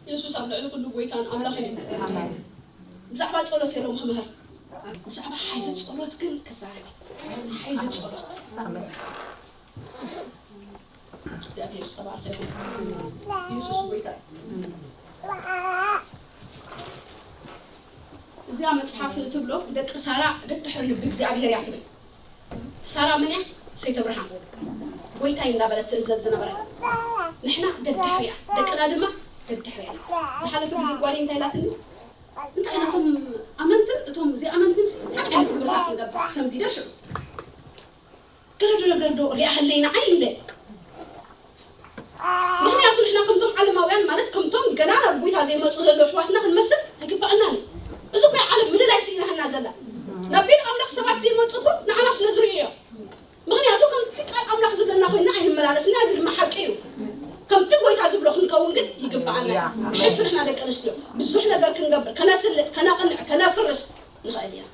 የሱስ ኣብ ልዕሊ ኩሉ ጎይታን ኣምላኽን እዩ። ብዛዕባ ጸሎት እየ ሎሚ ክምህር። ብዛዕባ ሓይሊ ጸሎት ግን ክዛረብ እየ። ሓይሊ ጸሎት። እግዚኣብሔር ዝተባረኸ ይኹን። የሱስ ጎይታ እዩ። እዚኣ መጽሓፍ ትብሎ ደቂ ሳራ ደድሕሪ ልቢ እግዚኣብሔር እያ ትብል። ሳራ መን እያ? ሰይቲ ኣብርሃም። ጎይታይ እንዳበለት ትእዘዝ ዝነበረት። ንሕና ደድሕሪኣ፣ ደቅና ድማ ደድሕሪኣ። ዝሓለፈ ግዜ ጓለይ እንታይ ኢላትኒ? እንታይ ኢላቶም ኣመንትን እቶም ዘይኣመንትን ሓደ ዓይነት ግብርታት ንገብር። ሰንቢደ ሽዑ ገለ ዶ ነገር ዶ ሪኣ ሃለይ ንዓይ ኢለ። ምኽንያቱ ንሕና ከምቶም ዓለማውያን ማለት ከምቶም ገና ናብ ጎይታ ዘይመጹ ዘለዉ ኣሕዋትና ክንመስል ኣይግባኣናን እዩ። እዚ እኮ ዓለም ምልላይ ስኢናትና ዘላ። ናብ ቤት ኣምላኽ ሰባት ዘይመጹ እኮ ንዓና ስለ ዝርእዩ እዮም። ምኽንያቱ ከምቲ ቃል ኣምላኽ ዝብለና ኮይንና ኣይንመላለስና፣ እዚ ድማ ሓቂ እዩ። ከምቲ ጎይታ ዝብሎ ክንከውን ግን ይግባኣና እዩ። ብሕልፊ ንሕና ደቂ ኣንስትዮ ብዙሕ ነገር ክንገብር፣ ከነስልጥ፣ ከነቕንዕ፣ ከነፍርስ ንኽእል ኢና።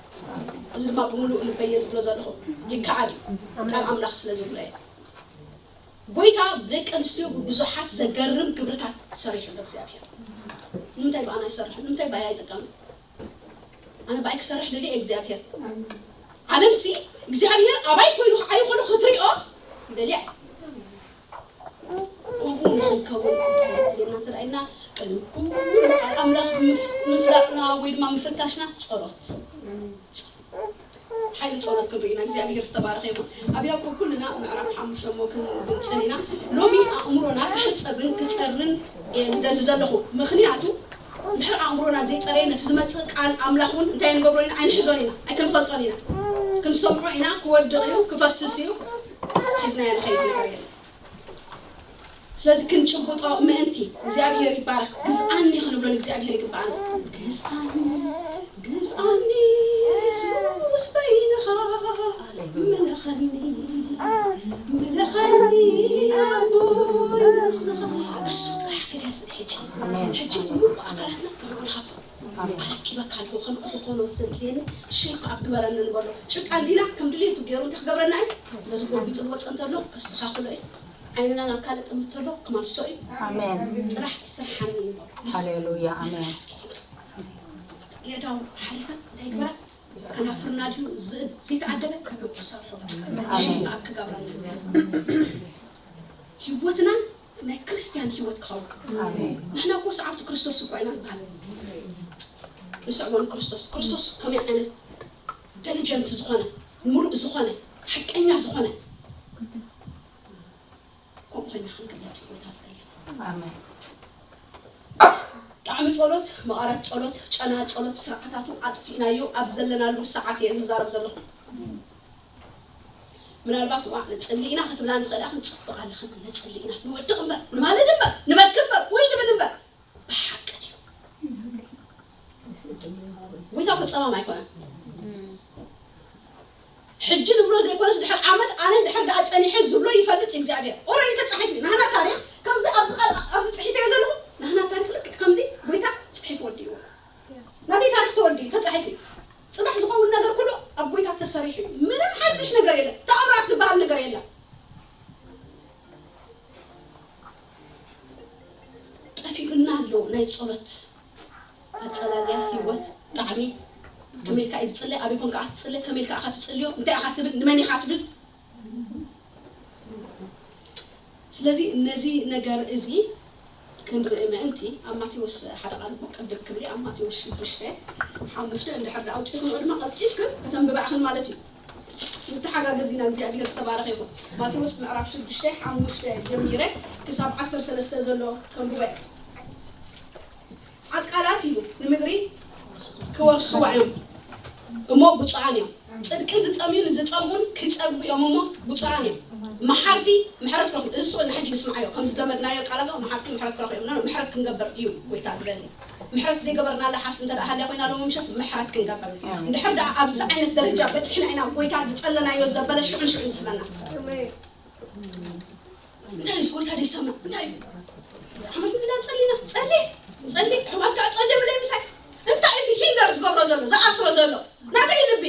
እዚ ድማ ብምሉእ ልበይ እየ ዝብሎ ዘለኹ። ይከኣል እዩ። ቃል ኣምላኽ ስለ ዝብሎ እየ። ጎይታ ብደቂ ኣንስትዮ ብዙሓት ዘገርም ግብርታት ሰሪሑ ኣሎ እግዚኣብሔር። ንምንታይ ብኣና ይሰርሕ? ንምንታይ ብኣይ ኣይጥቀምን? ኣነ ብኣይ ክሰርሕ ደልየ እግዚኣብሔር። ዓለምሲ እግዚኣብሔር ኣባይ ኮይኑ ክዓዩ ከሎ ክትሪኦ ይደልያ። ከምኡ ንኽንከውን ልና እንተ ኢልና ቅድሚ ኩሉ ቃል ኣምላኽ ምፍ-፣ ምፍላጥና ወይ ድማ ምፍታሽና ጸሎት። ሓይሊ ጸሎት ክንርኢ ኢና። እግዚኣብሔር ዝተባረኸ ይኹን። ኣብ ያዕቆብ ኩልና ምዕራፍ ሓሙሽተ እሞ ክንጽል ኢና። ሎሚ ኣእምሮና ክሕጸብን ክጸርን እየ ዝደሊ ዘለኹ። ምኽንያቱ እንድሕር ኣእምሮና ዘይጸረየ ነቲ ዝመጽእ ቃል ኣምላኽ እውን እንታይ ንገብሮ ኢና? ኣይንሕዞን ኢና፣ ኣይክንፈልጦን ኢና። ክንሰምዖ ኢና፣ ክወድቕ እዩ፣ ክፈስስ እዩ፣ ሒዝናዮ ንኸይድ ነገር የለን። ስለዚ ክንጭብጦ ምእንቲ እግዚኣብሔር ይባረክ። ግዝኣኒ ክንብሎ ንእግዚኣብሔር ይግባኣና። ግዝኣኒ፣ ግዝኣኒ የሱስ በይንኻ ምለኸኒ፣ ምለኸኒ ኣቦይ ንስኻ። እሱ ጥራሕ ክገዝእ ሕጂ። ኣሜን። ሕጂ ሙሉእ ኣካላትና ንዕኡ ንሃቦ። ኣሜን። ኣረኪበካ ኣለኹ፣ ከምቲ ክኾኖ ዘድልየኒ ሸይፕ ኣፕ ግበረኒ ንበሎ። ጭቃ እንዲና ከም ድሌቱ ገይሩ እንተ ክገብረና እዩ፣ ነዚ ጎቢጡ ዝወፀ እንተሎ ከስተኻኽሎ እዩ። ዓይንና ናብ ካልእ ጥምት ተሎ ክመልሶ እዩ። ኣሜን። ጥራሕ ስርሓኒ ንበሎ። ሃሌሉያ፣ ኣሜን። ስራሕ እስኪ የእዳው ሓሊፈን እንታይ ይግበራ? ከናፍርና ድዩ ዝ-፣ ዘይተዓደለ? ክሰርሖ። ኣሜን። ሸይፕ ኣፕ ክገብረና። ህይወትና ናይ ክርስትያን ህይወት ክኸውን። ኣሜን። ንሕና እኮ ሰዓብቲ ክርስቶስ እኮ ኢና ንበሃል። ንስዕቦ ንክርስቶስ። ክርስቶስ ከመይ ዓይነት ደሊጀንት ዝኾነ፣ ሙሉእ ዝኾነ፣ ሓቀኛ ዝኾነ፣ ከምኡ ኮይና ክንግለጽ ጎይታ ዝደልየና። ኣሜን። ጣዕሚ ጸሎት፣ መቐረት ጸሎት፣ ጨና ጸሎት፣ ስርዓታቱ ኣጥፊእናዮ ኣብ ዘለናሉ ሰዓት እየ ዝዛረብ ዘለኹ። ምናልባት፣ "ዋእ፣ ንጽሊ ኢና" ክትብላ ንኽእል ኢኽን፣ ጽቡቕ ኣለኽን፣ ንጽሊ ኢና፣ ንወድቕ እምበር፣ ንማልድ እምበር፣ ንመክር እምበር፣ ወይ ንብል እምበር፣ ብሓቂ ድዩ? ጎይታ እኮ ጸማም ኣይኮነን። ሕጂ ንብሎ ዘይኮነስ፣ ድሕር ዓመት ኣነ እንድሕር ደኣ ጸኒሐ ዝብሎ ይፈልጥ እዩ እግዚኣብሔር። ኦረዲ ተጻሒፉ እዩ። ናህና ታሪኽ፣ ከምዚ ኣብዚ ቃል፣ ኣብዚ ጽሒፈዮ ዘለኹ፣ ናህና ታሪኽ ልክዕ ከምዚ ጎይታ ጽሒፉ ወዲእዎ። ናተይ ታሪኽ ተወዲኡ፣ ተጻሒፉ እዩ። ጽባሕ ዝኸውን ነገር ኩሉ ኣብ ጎይታ ተሰሪሑ እዩ። ምንም ሓድሽ ነገር የለን። ተኣምራት ዝበሃል ነገር የለን። ጠፊኡና ኣሎ ናይ ጸሎት ኣጸላልያ፣ ህይወት፣ ጣዕሚ። ከመይ ኢልካ እዩ ዝጽለ? ኣበይ ኮንካ ኢኻ ትጽለ? ከመይ ኢልካ ኢኻ ትጽልዮ? እንታይ ኢኻ ትብል? ንመን ኢኻ ትብል? ስለዚ ነዚ ነገር እዚ ክንርኢ ምእንቲ ኣብ ማቴዎስ ሓደ ቃል እሞ ቅድም ክብሊ ኣብ ማቴዎስ ሽዱሽተ ሓሙሽተ እንድሕር ደኣ ኣውጺእክንኦ ድማ ቀልጢፍክን ከተንብባ ኢኽን ማለት እዩ። ንተሓጋገዝ ኢና። እግዚኣብሔር ዝተባረኸ ይኹን። ማቴዎስ ምዕራፍ ሽዱሽተ ሓሙሽተ ጀሚረ ክሳብ ዓሰርተ ሰለስተ ዘሎ ከንብቦ እየ። ዓቃላት እዩ ንምድሪ ክወርስዋ እዮም። እሞ ብፁዓን እዮም። ጽድቂ ዝጠምዩን ዝጸምኡን ክጸግቡ እዮም እሞ ብፁዓን እዮም። መሓርቲ ምሕረት ክረኽቡ። እዚ ስቕ ኢልና ሕጂ ንስምዓዮ። ከም ዝለመድናዮ ቃላት፣ መሓርቲ ምሕረት ክረኽቡ እዮም። ኖ፣ ምሕረት ክንገብር እዩ ጎይታ ዝደሊ። ምሕረት ዘይገበርናላ ሓፍቲ እንተ ደኣ ሃልያ ኮይና፣ ሎሚ ምሸት ምሕረት ክንገብር። እንድሕር ደኣ ኣብዚ ዓይነት ደረጃ በጺሕና ኢና፣ ጎይታ ዝጸለናዮ ዘበለ ሽዑ ሽዑ እዩ ዝህበና። እንታይ እዩ ጎይታ ዘይሰምዕ? እንታይ እዩ? ሓመድ ምድላ ጸሊና፣ ጸሊ፣ ጸሊ፣ ኣሕዋትካ ጸሊ ብለይ ምሳይ። እንታይ እዩ እቲ ሂንደር ዝገብሮ ዘሎ፣ ዝኣስሮ ዘሎ? ናተይ ልቢ።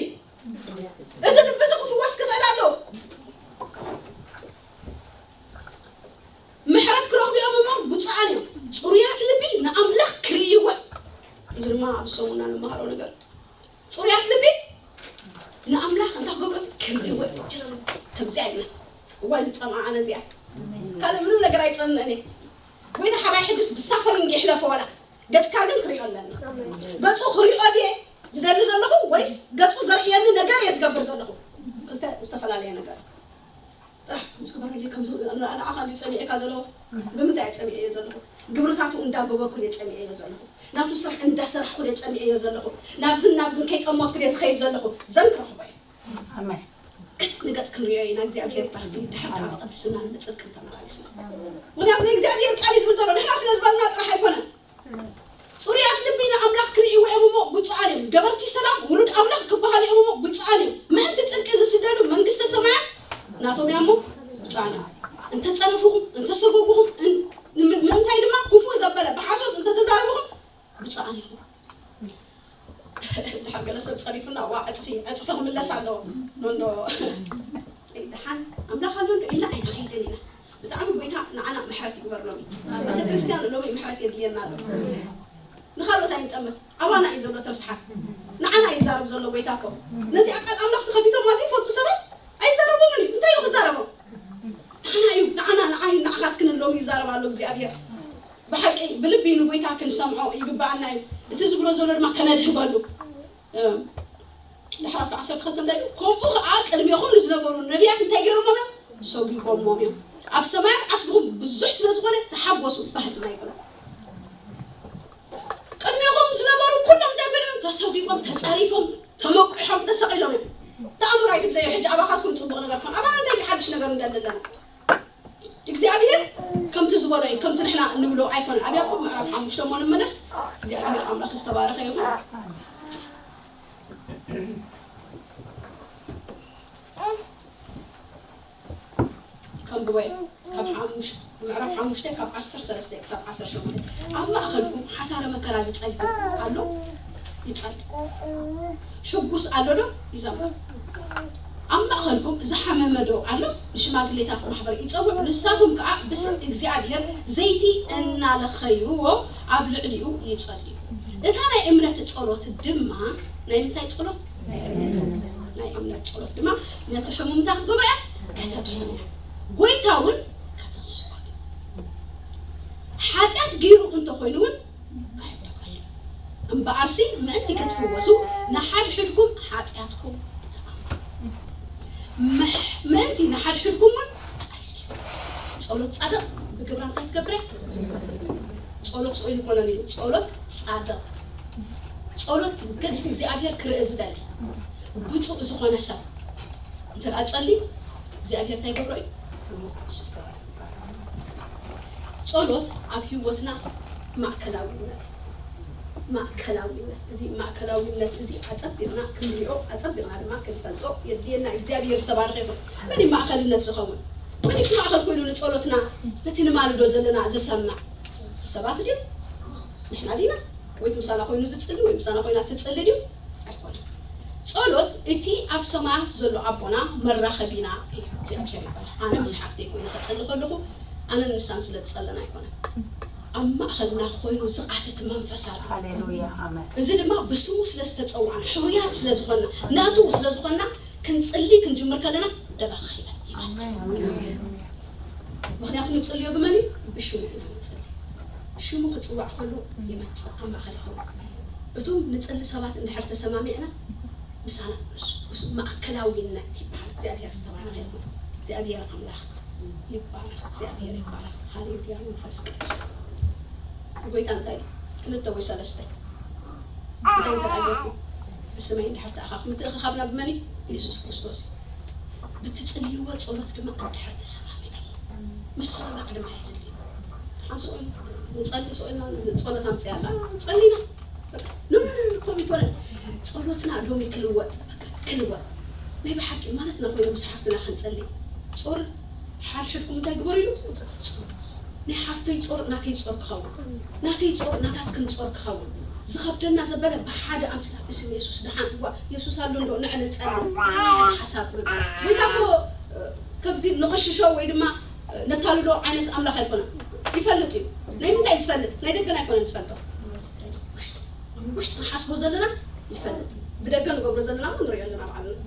እዚ ልቢ እዚ ክፍወስ ክኽእል ኣለዎ። ምሕረት ክረኽቡ እዮም እሞ ብፁዓን እዮም። ጽሩያት ልቢ ንኣምላኽ ክርእይዎ። እዚ ድማ ኣብ ሰሙና ንመሃሮ ነገር። ጽሩያት ልቢ ንኣምላኽ እንታይ ክገብሩ እዮም? ክርእይዎ እዮም። ጀስት ከምዚኣ ኢልና። እዋ ዝጸምኣ ኣነ እዚኣ። ካልእ ምንም ነገር ኣይጸምእን እየ። ወይ ደሓራይ ሕጅስ ብሳፈሪንግ ይሕለፎ ዋላ። ገጽካ ግን ክሪኦ ኣለኒ። ገጹ ክሪኦ ድየ ዝደሊ ዘለኹ ወይስ ገጹ ዘርእየኒ ነገር እየ ዝገብር ዘለኹ? ክልተ ዝተፈላለየ ነገር። ጥራሕ ከምዚ ግበረለይ፣ ከምዚ ንዓኻ ድዩ ጸሚኤካ ዘለኹ? ብምንታይ እየ ጸሚኤዮ ዘለኹ? ግብርታቱ እንዳገበርኩ ድየ ጸሚኤዮ ዘለኹ? ናቱ ስራሕ እንዳሰራሕኩ ድየ ጸሚኤዮ ዘለኹ? ናብዝን ናብዝን ከይጠመትኩ ድየ ዝኸይድ ዘለኹ? ዘን ክረኽቦ እየ። ኣሜን። ገጽ ንገጽ ክንሪኦ ኢና። እግዚኣብሔር ይባርክ። ድሕር ከዓ ብቅድስና ንጽድቅን ተመላሊስና። ምክንያቱ ናይ እግዚኣብሔር ቃል እዩ ዝብል ዘሎ። ንሕና ስለ ዝበልና ጥራሕ ኣይኮነን። ጽሩያት ልቢ ንኣምላኽ ክርእይዎ እዮም እሞ ብፁዓን እዮም። ገበርቲ ሰላም ውሉድ ኣምላኽ ክበሃሉ እዮም እሞ ብፁዓን እዮም። ምእንቲ ጽድቂ ዝስደዱ መንግስተ ሰማያት ናቶም እያ እሞ ብፁዓን እዮም። እንተጸረፉኹም፣ እንተሰጎጉኹም፣ እን-፣ ም-፣ ምእንታይ ድማ ክፉእ ዘበለ ብሓሶት እንተተዛረቡኹም ብፁዓን ኢኹም። ድሓር ገለ ሰብ ጸሪፉና፣ ዋ፣ ዕጽፊ፣ ዕጽፊ ክምለስ ኣለዎ። ኖ፣ እንዶ፣ ደሓን ኣምላኽ ኣሎ እንዶ ኢልና ኣይንኸይድን ኢና። ብጣዕሚ ጎይታ ንዓና ምሕረት ይግበርሎም። ቤተ ክርስቲያን ሎሚ ምሕረት የድልየና ኣሎ። ንኻልኦት ኣይንጠምት። ኣባና እዩ ዘሎ እቲ ርስሓት። ንዓና እዩ ይዛረብ ዘሎ ጎይታ እኮ። ነዚኣ ቃል ኣምላኽ ከፊቶም ዘይፈልጡ ሰባት ኣይዛረቦምን እዩ። እንታይ እዩ ክዛረቦም? ንዓና እዩ፣ ንዓና፣ ንዓይ፣ ንዓኻትክን ሎሚ ይዛረብ ኣሎ እግዚኣብሔር። ብሓቂ ብልቢ ንጎይታ ክንሰምዖ ይግብኣና እዩ። እቲ ዝብሎ ዘሎ ድማ ከነድህበሉ። እም፣ ድሕሪ ኣብቲ ዓሰርተ ክልተ እንታይ እዩ? ከምኡ ኸዓ ቅድሜኹም ንዝነበሩ ነቢያት እንታይ ገይሮሞም እዮም? ሰጒጎሞም እዮም። ኣብ ሰማያት ዓስብኹም ብዙሕ ስለ ዝኾነ ተሓጎሱ፣ ባህል ማይ ብሎ። ቅድሜኹም ዝነበሩ ኩሎም እንታይ በሎም? ተሰጒጎም፣ ተጸሪፎም፣ ተመቂሖም፣ ተሰቒሎም እዮም። ተኣምር ኣይትድለዩ። ሕጂ ኣባኻትኩም ጽቡቕ ነገር ኮን። ኣባና እንታይ ሓድሽ ነገር እንዳለና? እግዚኣብሔር ከምቲ ዝበሎ እዩ፣ ከምቲ ንሕና እንብሎ ኣይኮነን። ኣብ ያዕቆብ ምዕራፍ ሓሙሽተ እሞ ንመለስ። እግዚኣብሔር ኣምላኽ ዝተባረኸ ይኹን። ከንብቦ እየ። ካብ ሓሙሽ-፣ ምዕራፍ ሓሙሽተ ካብ ዓሰርተ ሰለስተ ክሳብ ዓሰርተ ሸሞንተ። ኣብ ማእኸልኩም ሓሳረ መከራ ዝጸልእ ኣሎ፣ ይጸልእ። ሕጉስ ኣሎ ዶ? ይዘምር። ኣብ ማእኸልኩም ዝሓመመ ዶ ኣሎ? ንሽማግሌታት ማሕበር ይጸውዕ። ንሳቶም ከኣ ብስም እግዚኣብሔር ዘይቲ እናለኸይዎ ኣብ ልዕሊኡ ይጸልዩ። እታ ናይ እምነት ጸሎት ድማ፣ ናይ ምንታይ ጸሎት? ናይ እምነት ጸሎት ድማ ነቲ ሕሙም እንታይ ክትገብሮ እያ? ከተድሕኖ እያ። ጎይታ እውን ከተንስኦ እዩ። ሓጢኣት ገይሩ እንተኾይኑ እውን ከሕድጎ እዩ። እምበኣርሲ ምእንቲ ክትፍወሱ ንሓድሕድኩም ሓጢኣትኩም ተኣምኑ። ምሕ-፣ ምእንቲ ንሓድሕድኩም እውን ጸልዩ። ጸሎት ጻድቕ ብግብራ እንታይ ትገብር እያ? ጸሎት ስቕ ኢሉ ይኮነን ኢሉ። ጸሎት ጻድቕ። ጸሎት ገጽ እግዚኣብሔር ክርኢ ዝደሊ ብፁዕ ዝኾነ ሰብ እንተ ደኣ ጸልዩ እግዚኣብሔር እንታይ ይገብሮ እዩ? ጸሎት ኣብ ህይወትና ማእከላዊነት፣ ማእከላዊነት፣ እዚ ማእከላዊነት እዚ ኣጸቢቕና ክንሪኦ፣ ኣጸቢቕና ድማ ክንፈልጦ የድልየና። እግዚኣብሔር ዝተባረኸ ይኹን። መን እዩ ማእከልነት ዝኸውን? መን እዩ እቲ ማእከል ኮይኑ ንጸሎትና፣ ነቲ ንማልዶ ዘለና ዝሰምዕ? ሰባት ድዮም? ንሕና ዲና? ወይ እቲ ምሳና ኮይኑ ዝጽሊ ወይ ምሳና ኮይና ትጽሊ ድዩ? ኣይኮነን። ጸሎት እቲ ኣብ ሰማያት ዘሎ ኣቦና መራኸቢና እዩ። እግዚኣብሔር ይባረኽ። ኣነ ምስ ሓፍተይ ኮይነ ከጸሊ ከለኹ ኣነን ንሳን ስለ ዝጸለና ኣይኮነን። ኣብ ማእኸልና ኮይኑ ዝኣትት መንፈስ ኣሎ። ሃሌሉያ፣ ኣሜን። እዚ ድማ ብስሙ ስለ ዝተጸዋዕና፣ ሕሩያት ስለ ዝኾንና፣ ናቱ ስለ ዝኾንና፣ ክንጽሊ ክንጅምር ከለና ደበኽ ይበል፣ ይመጽእ። ኣሜን። ምኽንያቱ ንጽልዮ ብመን እዩ? ብሽሙ ኢና ንጽሊ። ሽሙ ክጽዋዕ ከሎ ይመጽእ፣ ኣብ ማእኸል ይኸውን። እቶም ንጽሊ ሰባት እንድሕር ተሰማሚዕና፣ ምሳና ንሱ፣ ንሱ ማእከላዊነት ይበሃል። እግዚኣብሔር ዝተባረኸ ይኹን። እግዚኣብሔር ኣምላኽ ይባረኽ። እግዚኣብሔር ይባረኽ። ሃሌሉያ መንፈስ ቅዱስ። ጎይታ እንታይ እዩ? ክልተ ወይ ሰለስተ። እንታይ እንተ ደኣ ጌርኩም? እቲ ሰማይ እንድሕር ተኣኻኹ፣ ምትእኽኻብና ብመን እዩ? የሱስ ክርስቶስ እዩ። ብትጽልይዎ ጸሎት ድማ እንድሕር ተሰማሚዕኹም፣ ምስምማዕ ድማ የድሊ። ሓንስኡ ንጸሊ፣ ስኡ ኢልና ጸሎት ኣምጽኣላ ጸሊና። በቃ፣ ኖ፣ ኖ፣ ኖ፣ ከምኡ ኣይኮነን። ጸሎትና ሎሚ ክልወጥ፣ በቃ፣ ክልወጥ። ናይ ብሓቂ ማለትና ኮይኑ ምስ ሓፍትና ክንጸሊ። ጾር ሓድሕድኩም እንታይ ግበሩ ኢሉ? ጾር። ናይ ሓፍተይ ጾር ናተይ ጾር ክኸውን፣ ናተይ ጾር ናታትክን ጾር ክኸውን፣ ዝኸብደና ዘበለ ብሓደ ኣምጽና ብስም የሱስ ደሓን። እዋ፣ የሱስ ኣሎ እንዶ፣ ንዕ ንጸሊ፣ ሓደ ሓሳብ ክምጻእ። ጎይታ እኮ፣ እ፣ ከምዚ ንቕሽሾ ወይ ድማ፣ እ፣ ነታልሎ ዓይነት ኣምላኽ ኣይኮነን። ይፈልጥ እዩ። ናይ ምንታይ ዝፈልጥ? ናይ ደገን ኣይኮነን ዝፈልጦ። ውሽጢ፣ ውሽጢ ንሓስቦ ዘለና ይፈልጥ። ብደገ ንገብሮ ዘለና እውን ንሪኦ ኣለና ባዕልና።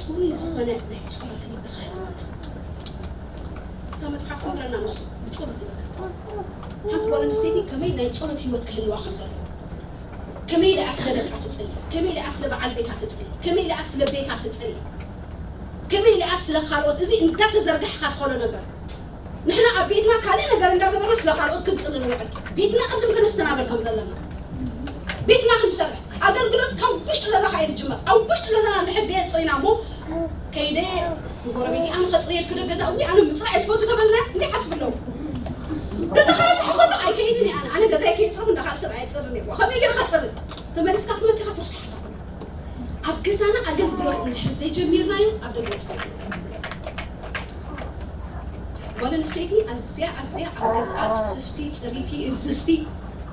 ጽሩይ ዝኾነ ናይ ጸሎት ልቢ ክህልወና። እታ መጽሓፍ ትምህረና ንሱ፣ ብጸሎት ይበካ። ሓንቲ ጓል ኣንስተይቲ ከመይ ናይ ጸሎት ህይወት ክህልዋ ከም ዘለዎ፣ ከመይ ደኣ ስለ ደቃ ትጸሊ፣ ከመይ ደኣ ስለ በዓል ቤታ ትጸሊ፣ ከመይ ደኣ ስለ ቤታ ትጸሊ፣ ከመይ ደኣ ስለ ካልኦት፣ እዚ እንዳተዘርጋሕካ ትኸዶ ነገር። ንሕና ኣብ ቤትና ካልእ ነገር እንዳገበርና ስለ ካልኦት ክንጽሊ ንውዕል። ቤትና ቅድም ክንስተናበር ከም ዘለና። ቤትና ክንሰርሕ። ኣገልግሎት ካብ ውሽጢ ገዛኻ እዩ ዝጅመር። ኣብ ውሽጢ ገዛና እንድሕር ዘየጽሪና እሞ፣ ከይደ ንጎረቤተይ ኣነ ከጽርየልኪ ዶ ገዛ? እውይ፣ ኣነ ምጽራይ እየ ዝፈቱ ተበልና፣ እንታይ ሓስብ ኣለዎ? ገዛኻ ረሳሕ ከሎ ኣይከይድን እየ ኣነ። ኣነ ገዛይ ከይጽርኹ እንዳ ካልእ ሰብ ኣየጽርን እየ። ከመይ ገይርካ ትጽሪ? ተመሊስካ ክትመጽእ ኢኻ ትርስሓ ተኾነ። ኣብ ገዛና ኣገልግሎት እንድሕር ዘይጀሚርናዮ፣ ኣብ ደገ ወጻኢ ጓል ኣንስተይቲ ኣዝያ፣ ኣዝያ ኣብ ገዛኣ ጽፍፍቲ፣ ጽሪቲ፣ እዝዝቲ፣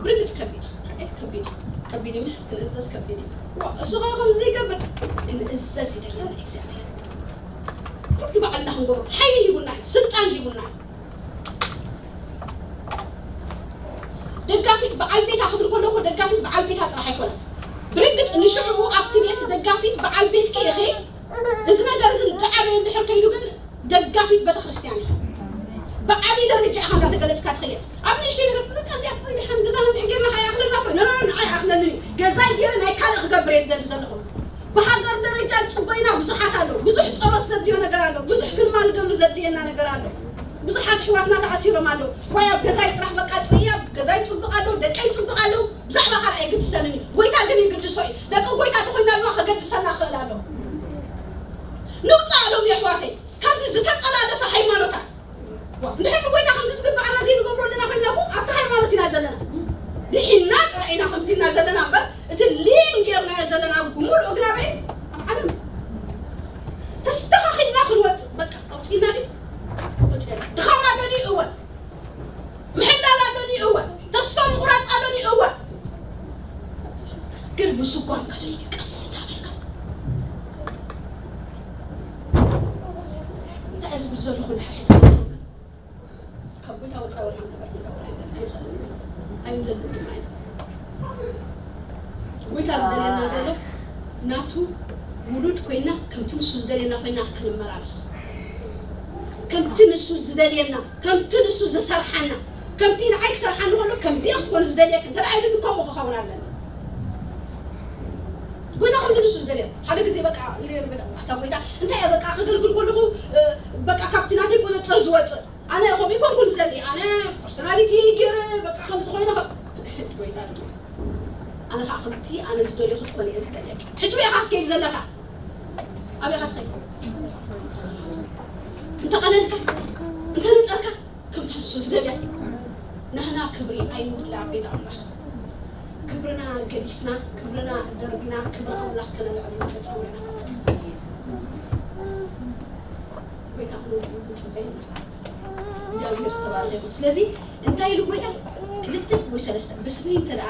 ብርግጽ ከቢድ፣ ሓቀይ ከቢድ፣ ከቢድ እዩ፣ ምስ ክንእዘዝ ከቢድ እዩ። ዋ፣ እሱ ኸኣ ከምዚ ይገብር፣ ክንእዘዝ ይደልየና እግዚኣብሔር። ኩሉ ባዕልና ክንገብሮ ሓይሊ ሂቡና እዩ፣ ስልጣን ሂቡና እዩ። ደጋፊት በዓል ቤታ ክብል ከለኹ፣ ደጋፊት በዓል ቤታ ጥራሕ ኣይኮነን። ብርግጽ ንሽዕኡ ኣብቲ ቤት ደጋፊት በዓል ቤትኪ ኢኺ። እዚ ነገር እዚ እንዳዓበየ እንድሕር ከይዱ ግን ደጋፊት ቤተክርስትያን እያ። ብዓብዪ ደረጃ ኢኻ እንዳተገለጽካ ትኸይድ። ኣብ ንእሽተይ ነገር፣ በቃ እዚኣ እኮ ደሓን ገዛና እንድሕር ጌርና ከኣ ይኣኽለና እኮ። ኖ፣ ኖ፣ ኖ፣ ንዓይ ኣይኣኽለንን እዩ። ገዛይ ጌረ ናይ ካልእ ክገብር እየ ዝደሊ ዘለኹ። ብሃገር ደረጃ ጽበዩና ብዙሓት ኣለዉ። ብዙሕ ጸሎት ዘድልዮ ነገር ኣሎ። ብዙሕ ክንማልደሉ ዘድልየና ነገር ኣሎ። ብዙሓት ኣሕዋትና ተኣሲሮም ኣለዉ። ዋይ ኣብ ገዛይ ጥራሕ በቃ ጽርያ፣ ገዛይ ጽቡቕ ኣሎ፣ ደቀይ ጽቡቕ ኣለዉ። ብዛዕባ ካልእ ኣይግድሰንን እዩ። ጎይታ ግን ይግድሶ እዩ። ደቂ ጎይታ ተኾይና ድማ ከገድሰና ክኽእል ኣለዎ። ንውጻእ ሎም የሕዋተይ ካብዚ ዝተጠላለፈ ሃይማኖታት። ዋ፣ እንድሕር ንጎይታ ከምዚ ዝግብኣና ዘይንገብሮ ኣለና ኮይና እኮ ኣብቲ ሃይማኖት ኢና ዘለና። ድሒና ጥራሕ ኢና ከምዚ ኢልና ዘለና እምበር፣ እቲ ሊን ጌርናዮ ዘለና ብምሉኡ ግን ኣበይ? ኣብ ዓለም። ተስተኻኺልና ክንወጽእ፣ በቃ፣ ኣውጺእና ድዩ? ወጺእና። ድኻም ኣሎ ድዩ? እወ። ምሕላል ኣሎ ድዩ? እወ። ተስፋ ምቑራጽ ኣሎ ድዩ? እወ። ግን ምስጓም ከድልዩ እዩ፣ ቀስ እንዳበልካ። እንታይ እየ ዝብል ዘለኹ እንድሕር ሒዝካ፣ ካብ ጎይታ ወፃኢ ወላ ሓንቲ ነገር ክንገብር ኣይንደልን፣ ኣይንደልን ድማ ኣይንደልን። ጎይታ ዝደልየና ዘሎ ናቱ ውሉድ ኮይና፣ ከምቲ ንሱ ዝደልየና ኮይና ክንመላለስ። ከምቲ ንሱ ዝደልየና፣ ከምቲ ንሱ ዝሰርሓና፣ ከምቲ ንዓይ ክሰርሓኒ ከሎ ከምዚ እየ ክኾን ዝደልየክ እንተ ደኣ ኢሉኒ፣ ከምኡ ክኸውን ኣለኒ። ጎይታ ከምቲ ንሱ ዝደልዮ። ሓደ ግዜ በቃ ኢሉ ነይሩ፣ በቃ፣ ኣታ ጎይታ፣ እንታይ እየ በቃ ከገልግል ከለኹ፣ እ፣ በቃ ካብቲ ናተይ ቁጽጽር ዝወጽእ? ኣነ ከምኡ ኣይኮንኩን ዝደሊ። ኣነ ፐርሶናሊቲ ገይረ በቃ ከምዚ ኮይነ ከ-፣ ጎይታ ድማ፣ ኣነ ከዓ ከምቲ ኣነ ዝደልዮ ክትኮን እየ ዝደልየኪ። ሕጂ በይ ኢኻ ክትከይድ ዘለካ። ኣበይ ኢኻ ትኸይድ? እንተቐለልካ፣ እንተነጠርካ፣ ከምታ ንሱ ዝደልያ። ናህና ክብሪ ኣይንድለ ኣብ ቤት ኣምላኽ። ክብርና ገዲፍና፣ ክብርና ደርቢና፣ ክብሪ ኣምላኽ ከነልዕል ኢና ተጸዊዕና። ጎይታ ነዚ እዩ ዝጽበየና። እግዚኣብሔር ዝተባረኸ ይኹን። ስለዚ እንታይ ኢሉ ጎይታ? ክልተ ወይ ሰለስተ ብስመይ እንተ ደኣ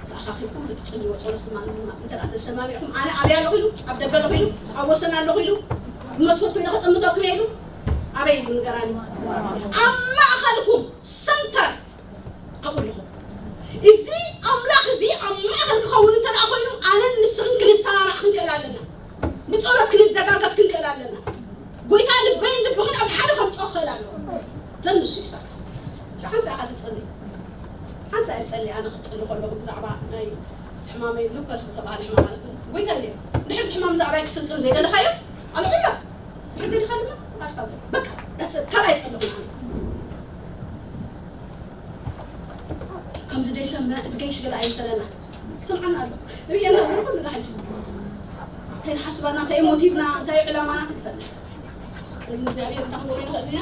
ተኣኻኺብኩም ብትጽልይዎ ጸሎት ድማ ንብሉና። እንተ ደኣ ተሰማሚዕኩም፣ ኣነ ኣበይ ኣለኹ ኢሉ፣ ኣብ ደገ ኣለኹ ኢሉ፣ ኣብ ወሰን ኣለኹ ኢሉ፣ ብመስኮት ኮይነ ከጠምተኩም እየ ኢሉ፣ ኣበይ ኢሉ ንገራኒ? ኣብ ማእኸልኩም፣ ሰንተር፣ ኣብኡ ኣለኹ። እዚ ኣምላኽ እዚ ኣብ ማእኸል ክኸውን እንተ ደኣ ኮይኑ፣ ኣነን ንስኽን ክንሰማማዕ ክንክእል ኣለና። ብጸሎት ክንደጋገፍ ክንክእል ኣለና። ጎይታ ልበይን ልብኽን ኣብ ሓደ ከምጽኦ ክኽእል ኣለዎ። ዘን ንሱ ይሰርሕ። ሓንሳእ ኢኻ ትጸሊ። ሓንሳእ እየ ዝጸሊ፣ ኣነ ክጸሊ ከለኹ ብዛዕባ ናይ ሕማመይ ሉፐስ ዝተባህለ ሕማም ማለት ነው። ጎይታ እንድየ። እንድሕር እዚ ሕማም ብዛዕባይ ክስልጥን ዘይደለኻዮ፣ ኣልዕሎ። እንድሕር ደሊኻ ድማ፣ ኣድካ በቃ፣ that's it። ካልእ ኣይጸልኹን ኣነ። ከምዚ ደይሰምዕ፣ እዚ ገይሽ ገለ ኣይምሰለና። ስምዓና ኣሎ። እየና ብርኩ ንላሕጂ እንታይ ንሓስባና እንታይ ሞቲቭና እንታይ ዕላማና ክንፈልጥ እዚ እግዚኣብሔር እንታይ ክንገብሮ ንኽእል ኢና።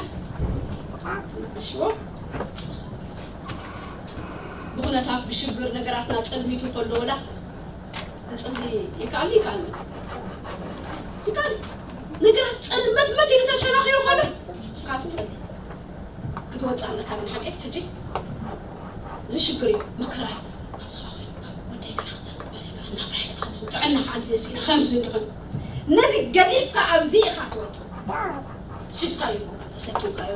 እሺ ብኹነታት ብሽግር ነገራትና ጸልሚቱ ከሎ ወላ ክጽሊ ይከኣል ይከኣል ይከኣል ነገራት ጸልመት መት ኢሉ ተሸራኺሩ ከሎ ንስኻ ትጸሊ ክትወጽእ ኣለካ ግን ሓቂ ሕጂ እዚ ሽግር እዩ መከራ እዩ። ካብዚ ኸዓ ኮይኑ ወደይ ከዓ ወደይ ከዓ ናብራይ ከዓ ከምዚ ጥዕና ከዓ እንድየ ስኢነ ከምዚ እንድኾን ነዚ ገዲፍካ ኣብዚ ኢኻ ትወጽእ ሒዝካዮ ተሰኪምካዮ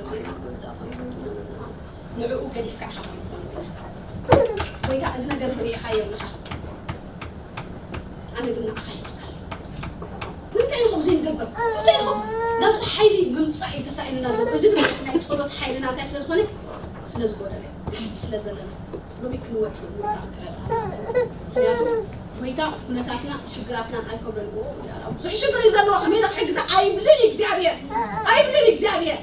ንዕኡ ገዲፍካ ኢኻ ከምኾን ጎይታ እዚ ነገር እዚ ርኢኻዮ ኣለኻ ኣነ ግን ንዓኻ ይልካ ንምንታይ ኢኹም ዘይንገብር እንታይ ኢኹም ናብዚ ሓይሊ ምምፃእ እዩ ተሳኢንና ዘሎ እዚ ድማ እቲ ናይ ፀሎት ሓይልና እንታይ ስለ ዝኾነ ስለ ዝጎደለ ትሕቲ ስለ ዘለና ሎሚ ክንወፅእ ምክንያቱ ጎይታ ኩነታትና ሽግራትና ኣይከብረልዎ ብዙሕ ሽግር እዩ ዘለዎ ከመይ ኢለ ክሕግዛ ኣይብልን እግዚኣብሔር ኣይብልን እግዚኣብሔር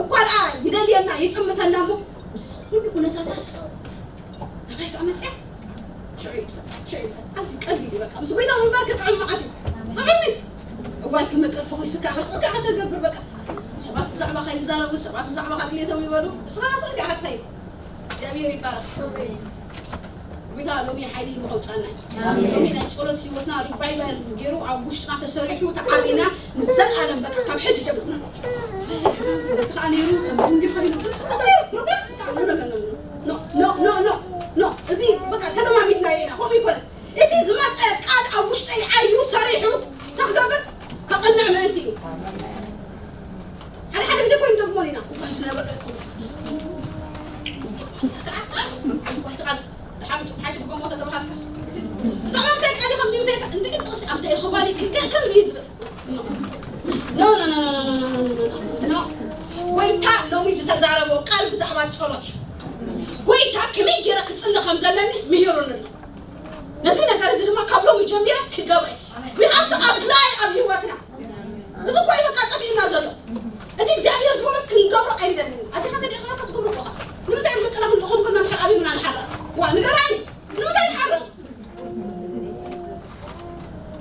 እኳ ደኣ ይደልየና ይጥምተና እሞ ምስ ኩሉ ኩነታታስ ናባይ ከዓ መፅያ ሽዑ ይጥፈእ ሽዑ ይጥፈእ ኣዝዩ ቀሊል እዩ በቃ ምስ ጎይታ ምንባር ክጥዕም መዓት እዩ ጥዕም እዩ እዋይ ክመቅር ፈኹስካ ከስኡ ከዓ ተገብር በቃ ሰባት ብዛዕባኻ ይዛረቡ ሰባት ብዛዕባኻ ድሌቶም ይበሉ እስኻ ስኡ ከዓ ትኸይድ እግዚኣብሔር ይባረክ ጎይታ ሎሚ ሓይሊ ሂቡ ከውፃና ሎሚ ናይ ፀሎት ሂወትና ሪቫይቫል ገይሩ ኣብ ውሽጥና ተሰሪሑ ተዓሪና ንዘለኣለም በቃ ካብ ሕጂ ጀምርና ከዓ ነይሩ ከምዚ እንዲ ኮይኑ ፕሮግራም ኖ ኖ ኖ እዚ በቃ ተለማሚድና ኢና ከምኡ ይኮነ እቲ ዝመፀ ቃል ኣብ ውሽጠይ ዓርዩ ሰሪሑ እንታይ ክገብር ከቐንዕ ምእንቲ እዩ ሓደ ሓደ ግዜ ኮይኑ ደግሞ ኢና እኳ ዝነበረ ብዛዕባ እንታይ ቃል ከም ድምታይ እንደ ጥቅስ ኣብታይ ኸባሊ ከምዚ ዝብል ጎይታ ሎሚ ዝተዛረበ ቃል ብዛዕባ ጸሎት እዩ። ጎይታ ከመይ ገይረ ክጽሊ ከም ዘለኒ ምሂሩኒ ኣሎ። ነዚ ነገር እዚ ድማ ካብ ሎሚ ጀሚረ ክገብረ we have to apply ኣብ ህይወትና እዚ እኮ እዩ በቃ ጠፊእና ዘሎ እቲ እግዚኣብሔር ዝበሎስ ክንገብሮ ኣይንደልን ኣዴኻ ተደኻ ክትገብሮ ኣለኻ ንምንታይ ምቅረ ክንልኹም ከሎ ንሕር ኣብምና ንሓራ ዋ ንገራኒ ንምንታይ ንሓራ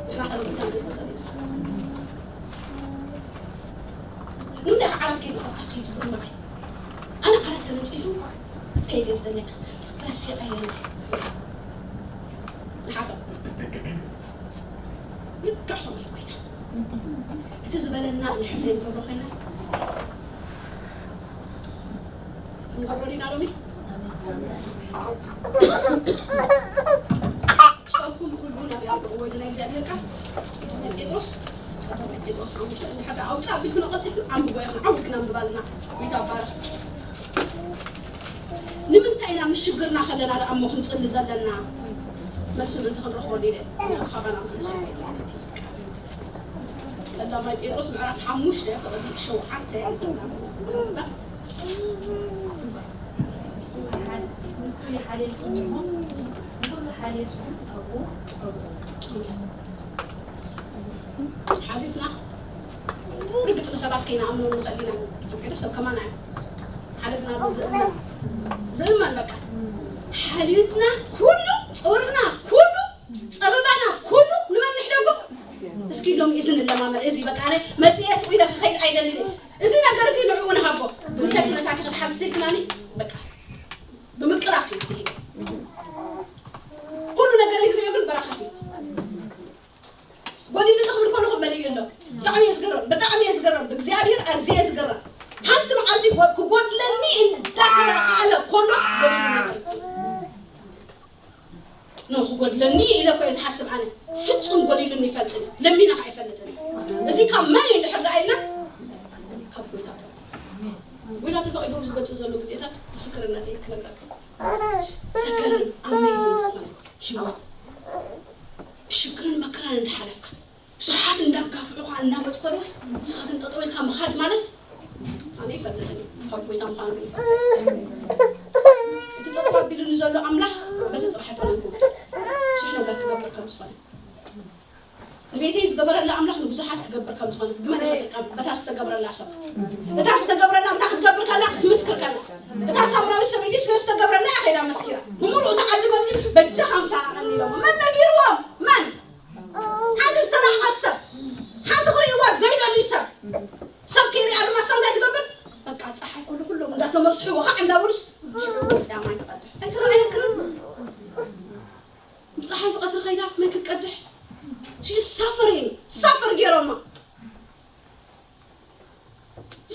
ንሕና ከ ንግዛ ንዘዘ ንምንታይ ከዓራት ከይንጸፍካ ትኸይድ ማለት ኣነ ዓራት ተነጺፉ ክትከይድ እየ ዝደለካ ረሲዐ እየ ንሓራ ልክዕ ኸምኡ እዩ ጎይታ እቲ ዝበለና ንሕዘ ንገብሮ ኮይና ንገብሮ ዲና ሎሚ ጸርፉን ኩሉ ናብ ያዕቆብ ወይሉ ናይ እግዚኣብሔር ቃል ናይ ጴጥሮስ ቀዳማይ ጴጥሮስ ሓሙሽተ ሓደ ኣውፃ ኣቢልክኖ ቀልጢፍክን ኣንብቦ ኢኽን ዓውድክን ኣንብባልና ይታባረክ ንምንታይ ኢና ምስ ሽግርና ከለና ደኣ እሞ ክንጽሊ ዘለና መልሲ ምእንቲ ክንረኽበሉ ኢለ ምኽንያቱ ካባና ምእንቲ ቀዳማይ ጴጥሮስ ምዕራፍ ሓሙሽተ ፍቕዲ ሸውዓተ ዘላ ንሱ ይሓልየልኩም እሞ ንኹሉ ሓልየልኩም ኣብኡ ሓልዩትና ርግጽ ንሰባት ከይንኣምኖ ንኽእል ኢና። ኣብ ገለ ሰብ ከማና እዩ። ሓደ ግን ኣሎ ዝእመን ዝእመን በቃ ሓልዩትና ኩሉ ጸወርና ኩሉ ጸበባና ኩሉ ንመን ንሕደጎ እስኪ ሎም እዚ ንለማመድ እዚ በቃ ኣነ መጽየ ስቑ ኢለ ክኸይድ ኣይደልን እዚ ነገር እዚ ንዕኡ ንሃቦ ብምንታይ ኩነታት ክትሓልፍ ትልክናኒ በቃ ብምቅላስ እዩ ኩሉ ነገር እዚ ንዕኡ ግን በረኸት እዩ ጎዲሉ ክብል ከለኹ መሊኡ ኣሎ። ብጣዕሚ እየ ዝገረም፣ ብጣዕሚ እየ ዝገረም፣ ብእግዚኣብሔር ኣዝየ እየ ዝገረም። ሓንቲ መዓልቲ ክጎድለኒ እንዳተኻእለ ኮሎስ ጎዲሉኒ ይፈልጥ። ኖ ክጎድለኒ ኢለ እኮ እየ ዝሓስብ ኣነ። ፍጹም ጎዲሉኒ ይፈልጥን ለሚነ ከኣ ኣይፈልጥን። እዚ ካብ መን እዩ እንድሕር ደኣ ኢልና ካብ ጎይታ ጥራይ። ጎይታ ተፈቒዱ ዝመጽእ ዘሎ ግዜታት ምስክርነተይ ክነግረካ። ዘገርም ኣሜዚንግ ዝኾነ ህይወት ብሽግርን መከራን እንዳሓለፍካ ብዙሓት እንዳጋፍዑኻ እናመፁ ከለውስ ንስኻ ግን ጠጠው ኢልካ ምኻድ ማለት ኣነ ይፈልጥን ካብ ጎይታ ምዃኑ እቲ ጠጠው ኣቢሉኒ ዘሎ ኣምላኽ በዚ ጥራሕ ኣይኮነን ብዙሕ ነገር ክገብር ከም ዝኾነ ንቤተይ ዝገበረላ ኣምላኽ ንብዙሓት ክገብር ከም ዝኾነ ብመን እዩ ክጥቀም? በታ ዝተገብረላ ሰብ። እታ ዝተገብረላ እንታይ ክትገብር ከላ? ክትምስክር ከላ። እታ ሳምራዊት ሰበይቲ ስለ ዝተገብረላ እያ ከይዳ መስኪራ። ብምሉእ እቲ ዓዲ መፂኡ በጃኻ ምሳና ቀኒ ኢሎሞ። መን ነጊርዎም? መን? ሓንቲ ዝተናዕቐት ሰብ፣ ሓንቲ ክርእይዋ ዘይደልዩ ሰብ፣ ሰብ ከይሪኣ ድማ እሳ እንታይ ትገብር? በቃ ፀሓይ ኩሉ ኩሎም እንዳተመስሕዎ ከዓ እንዳበሉስ ሽዑ ወፂኣ ማይ ትቐድሕ ኣይትረኣየክን? ፀሓይ ብቐትሪ ከይዳ ማይ ክትቀድሕ ሽሳፈር እዩ ሳፈር ገይሮማ።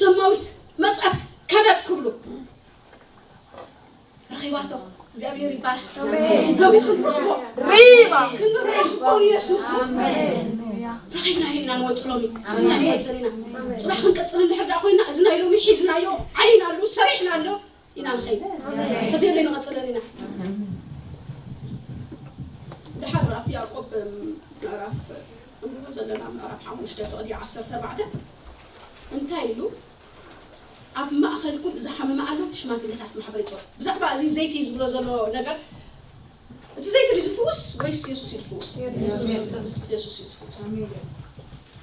ሰማዊት መጻት ከደት ክብሉ ረኺባቶ። እግዚኣብሔር ይባረክ። ሎሚ ክንረኽቦ ሪባ ክንረኽቦ ኢየሱስ ረኺብናዮ ኢና ንወፅ። ሎሚ ስና ንወፅን ኢና። ፅባሕ ክንቀፅል እንድሕር ደኣ ኮይና እዚ ናይ ሎሚ ሒዝናዮ ዓይን ኣሉ ሰሪሕና ኣሎ ኢና ንኸይድ። እዚ የለ ንቐፅልን ኢና። ድሓር ኣብቲ ያዕቆብ ምዕራፍ እንብሎ ዘለና ምዕራፍ ሓሙሽተ ፍቕዲ ዓሰርተ ኣርባዕተ እንታይ ኢሉ? ኣብ ማእኸልኩም ዝሓመመ ኣሎ ሽማግሌታት ማሕበር ይፅውዕ። ብዛዕባ እዚ ዘይቲ ዝብሎ ዘሎ ነገር እቲ ዘይቲ ድዩ ዝፍውስ ወይስ የሱስ እዩ ዝፍውስ? የሱስ እዩ ዝፍውስ።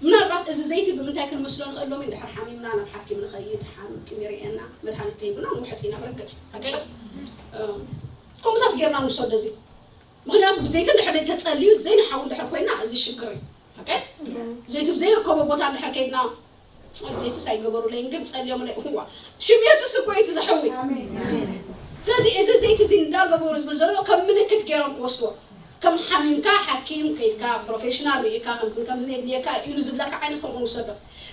ምናልባት እዚ ዘይቲ ብምንታይ ክንመስሎ ንኽእል? ሎሚ እንድሕር ሓሚምና ናብ ሓኪም ንኸይድ፣ ሓኪም ይርእየና፣ መድሃኒት ተሂቡና ንውሕጥ ኢና ብርግፅ። ኣገዶ ከምኡታት ጌርና ንውሰዶ እዚ። ምኽንያቱ ብዘይቲ እንድሕር ተፀልዩ ዘይንሓዊ እንድሕር ኮይና እዚ ሽግር እዩ። ኦኬ? ዘይቲ ብዘይርከቦ ቦታ እንድሕር ከይድና፣ "ጸል-፣ ዘይትስ ኣይገበሩለይን ግን ጸልዮምለይ." እዋ፣ ሽም የሱስ እኮ እዩ እቲ ዘሕዊ። ስለዚ እዚ ዘይቲ እዚ እንዳገበሩ ዝብል ዘሎ ከም ምልክት ገይሮም ክወስድዎ። ከም ሓሚምካ ሓኪም ከይድካ ፕሮፌሽናል ርኢካ ከምዚ ከምዚ የድልየካ ኢሉ ዝብለካ ዓይነት ከምኡ ንውሰዶ።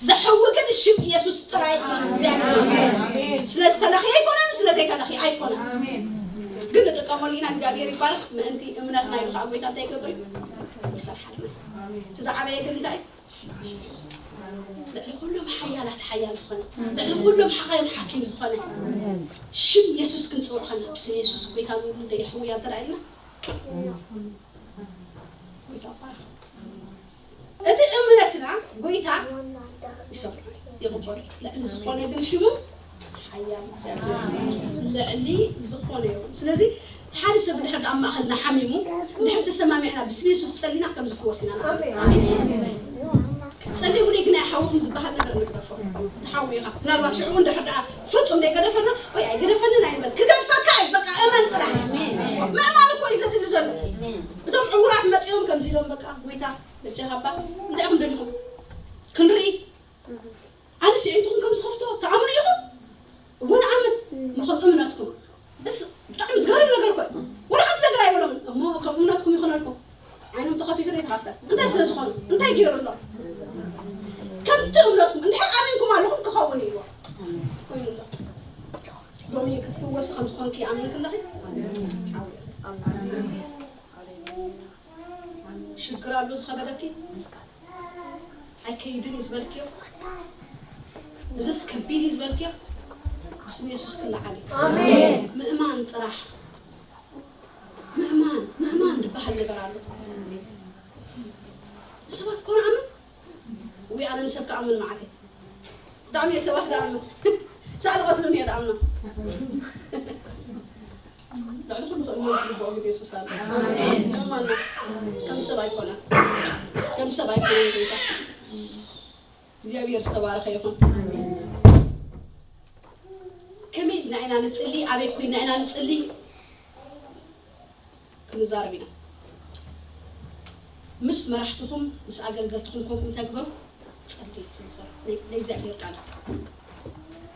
ዘሕዊ ግን ሽም የሱስ ጥራይ እዩ። እግዚኣብሔር ይባረክ። ስለ ዝተለኽየ ኣይኮነን፣ ስለ ዘይተለኽየ ኣይኮነን። ግን ንጥቀመሉ ኢና። እግዚኣብሔር ይባረክ። ምእንቲ እምነትና ኢሉ ከዓ ጎይታ እንታይ ይገብር እዩ? ይሰርሓልና። እቲ ዝዓበየ ግን እንታይ እዩ? ልዕሊ ኩሎም ሓያላት ሓያል ዝኾነ፣ ልዕሊ ኩሎም ሓኻይም ሓኪም ዝኾነ ሽም የሱስ ክንጽውዕ ከለና፣ ብስም የሱስ ጎይታ ንብሉ ደይ ሕውያ እንተ ደኣ ኢልና፣ ጎይታ ይባረኽ። እቲ እምነትና ጎይታ ይሰምዖ፣ ይቕበሎ። ልዕሊ ዝኾነ ግን ሽሙ ሓያል እግዚኣብሔር ይባረኽ። ልዕሊ ዝኾነ ይኹን። ስለዚ ሓደ ሰብ እንድሕር ደኣ ኣብ ማእኸልና ሓሚሙ፣ እንድሕር ተሰማሚዕና ብስም የሱስ ጸሊና ከም ዝፍወስ ኢና ንኣምን። ኣሜን። ኣሜን። ጸሊሙለይ ግን ኣይሓውኽን ዝበሃል ነገር ንግደፎ። ተሓዊኻ። ምናልባት ሽዑ እንድሕር ደኣ ፍጹም ዘይገደፈና፣ ወይ ኣይገደፈንን ኣይንበል። ክገድፈካ እዩ፣ በቃ እመን ጥራሕ። ምእማን እኮ እዩ ዘድሊ ዘሎ። እቶም ዕዉራት መጺኦም ከምዚ ኢሎም፣ በቃ፣ ጎይታ፣ በጃኻ እባ፣ እንታይ ኢኹም ደሊኹም? ክንርኢ። ኣነ ስዒንትኹም ከም ዝኸፍቶ ትኣምኑ ኢኹም? እወ ንኣምን። እሞ ከም እምነትኩም። እስ-፣ ብጣዕሚ ዝገርም ነገር እኮ እዩ። ወላ ሓንቲ ነገር ኣይበሎምን። እሞ ከም እምነትኩም ይኹነልኩም። ዓይኖም ተኸፊቱ ዘይተኸፍተ። እንታይ ስለ ዝኾኑ? እንታይ ገይሩ ኣሎ? ከምቲ እምነትኩም። እንድሕር ኣሚንኩም ኣለኹም ክኸውን እዩ። ኮይኑ ኣሎ። ሎሚ ክትፍወሲ ከም ዝኾንኪ ኣሚንኪ ኣለኺ? ሽግር ኣሎ ዝኸበደኪ? ኣይከይድን እዩ ዝበልክዮ? እዝስ ከቢድ እዩ ዝበልክዮ? ብስም የሱስ ክለዓል እዩ። ኣሜን። ምእማን ጥራሕ። ምእማን፣ ምእማን ዝበሃል ነገር ኣሎ። ንሰባት እኮ ንኣምን። ወይ ኣነ ንሰብ ክኣምን መዓት እየ። ብጣዕሚ እየ ሰባት ዝኣምን። ሳዕ ዝቐትሉኒ እየ ዝኣምኖም። ልዕሊ ኩሉ ክእመን ዝግብኦ ግን የሱስ ኣሎ። ኣሜን። ምእማን ነው። ከም ሰብ ኣይኮነን። ከም ሰብ ኣይኮነን ጎይታ። እግዚኣብሔር ዝተባረኸ ይኹን። ከመይ ኢልና ኢና ንጽሊ? ኣበይ ኮይንና ኢና ንጽሊ? ክንዛረብ ኢና። ምስ መራሕትኹም፣ ምስ ኣገልገልትኹም ኮንኩም እንታይ ግበሩ? ጸልዩ። ናይ፣ ናይ እግዚኣብሔር ቃል።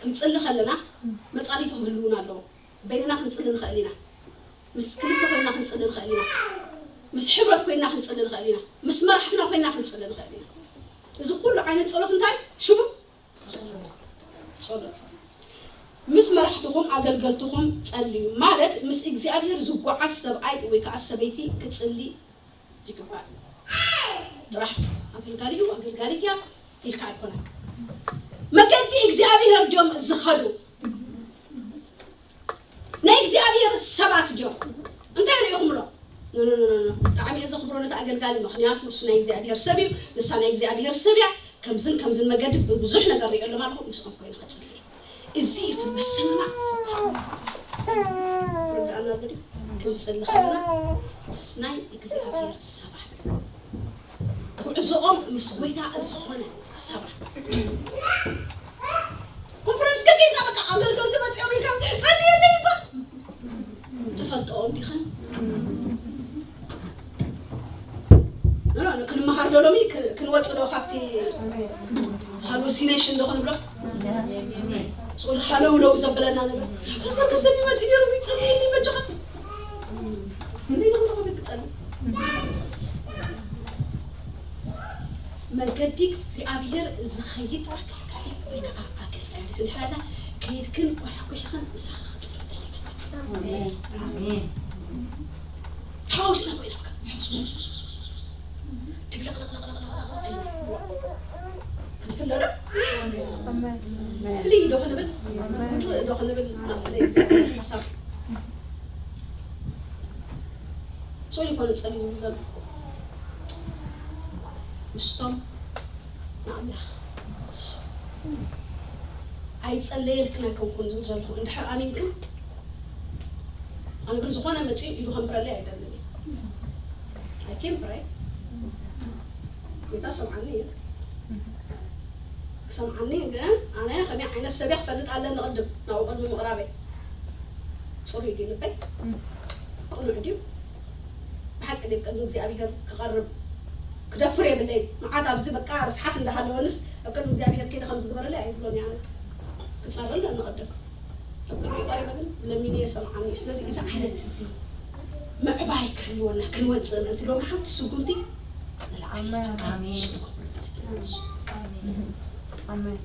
ክንጽሊ ከለና መጻሪቱ ክህልውና ኣለዎ። በይንና ክንጽሊ ንኽእል ኢና። ምስ ክልተ ኮይንና ክንጽሊ ንኽእል ኢና። ምስ ሕብረት ኮይንና ክንጽሊ ንኽእል ኢና። ምስ መራሕትና ኮይንና ክንጽሊ ንኽእል ኢና። እዚ ኩሉ ዓይነት ጸሎት እንታይ? ሽሙ ጸሎት። ምስ መራሕትኹም ኣገልገልትኹም ጸልዩ ማለት ምስ እግዚኣብሔር ዝጓዓዝ ሰብኣይ ወይ ከኣ ሰበይቲ ክጽሊ ይግባእ። ጥራሕ ኣገልጋሊ እዩ፣ ኣገልጋሊት እያ ኢልካ ኣይኮነን። መገዲ እግዚኣብሔር ድዮም ዝኸዱ? ናይ እግዚኣብሔር ሰባት ድዮም? እንታይ ርኢኹምሎ? ኖ፣ ኖ፣ ኖ፣ ኖ፣ ኖ። ብጣዕሚ እየ ዘኽብሮ ነቲ ኣገልጋሊ፣ ምኽንያቱ ንሱ ናይ እግዚኣብሔር ሰብ እዩ፣ ንሳ ናይ እግዚኣብሔር ሰብ እያ። ከምዝን ከምዝን መገዲ ብብዙሕ ነገር ርእየሎም ኣለኹ፣ ምስኦም ኮይነ ክጽሊ። እዚ እዩ እቲ ምስምማዕ ዝበሃል። ርድኣና ኣሎ ድዩ? ክንጽሊ ከለና ምስ ናይ እግዚኣብሔር ሰባት፣ ጉዕ እዞኦም ምስ ጎይታ ዝኾነ ሰባት ኮንፈረንስ ከከይድካ በቃ ኣገልገልቲ መፅኦም ኢልካ ጸልየለይ እባ ትፈልጥኦም ዲኸን? ኖ፣ ኖ፣ ክንመሃር ዶ ሎሚ ክ- ክንወጽእ ዶ ካብቲ ሃሉሲኔሽን ዶ ክንብሎ? ጾል ሃለው ለው ዘብለና ነገር። ከዛ ክስተኒ መጺእ ነይሩ ይጸልየኒ በጃኻ። እንዴ ነው ነው ይጸልይ። መገዲ እግዚኣብሔር ዝኸይድ ኣገልጋሊ ወይ ከዓ ኣገልጋሊ ዝድሓላ ከይድክን ኳሕኩሕኽን ምሳኻ ክጽልይ ደሊመ። ሓዋውስና ኮይና በቃ። ድብልቕልቕልቕልቕልቕ። ክንፍለ ዶ? ፍልይ ዶ ክንብል? ውፅእ ዶ ክንብል? ናብቲ ናይ እግዚኣብሔር ሓሳብ። ስኡል ይኮነ ጸሊ ዝብል ዘሎ። ምስቶም ንኣምላኽ ኣይጸለየልክን ኣይኮንኩን ዝብል ዘለኹ። እንድሕር ኣሚንክን ኣነ ግን ዝኾነ መጺኡ ኢዱ ከንብረለይ ኣይደልን እየ። I can pray። ጌታ ሰምዓኒ እዩ። ክሰምዓኒ ግን ኣነ ከመይ ዓይነት ሰብ እየ ክፈልጥ ኣለኒ ቅድም ናብኡ ቅድሚ ምቕራበይ። ጽሩይ ድዩ ልበይ? ቅኑዕ ድዩ? ብሓቂ ድዩ ቅድሚ እግዚኣብሔር ክቐርብ ክደፍር የብለይ? መዓት ኣብዚ በቃ ርስሓት እንዳሃለወንስ ኣብ ቅድሚ እግዚኣብሔር ከይደ ከም ዝግበረለይ ኣይብሎን እየ ኣነ። ክጸሪ ኣለኒ ቅድም። ኣብ ቅድሚ ቀሪበ ግን ለሚኑ የሰምዓኒ። ስለዚ እዚ ዓይነት እዚ ምዕባይ ክህልወና ክንወፅእ ምእንቲ ሎሚ ሓንቲ ስጉምቲ ንልዓል። ኣሜን። ኣሜን። ኣሜን።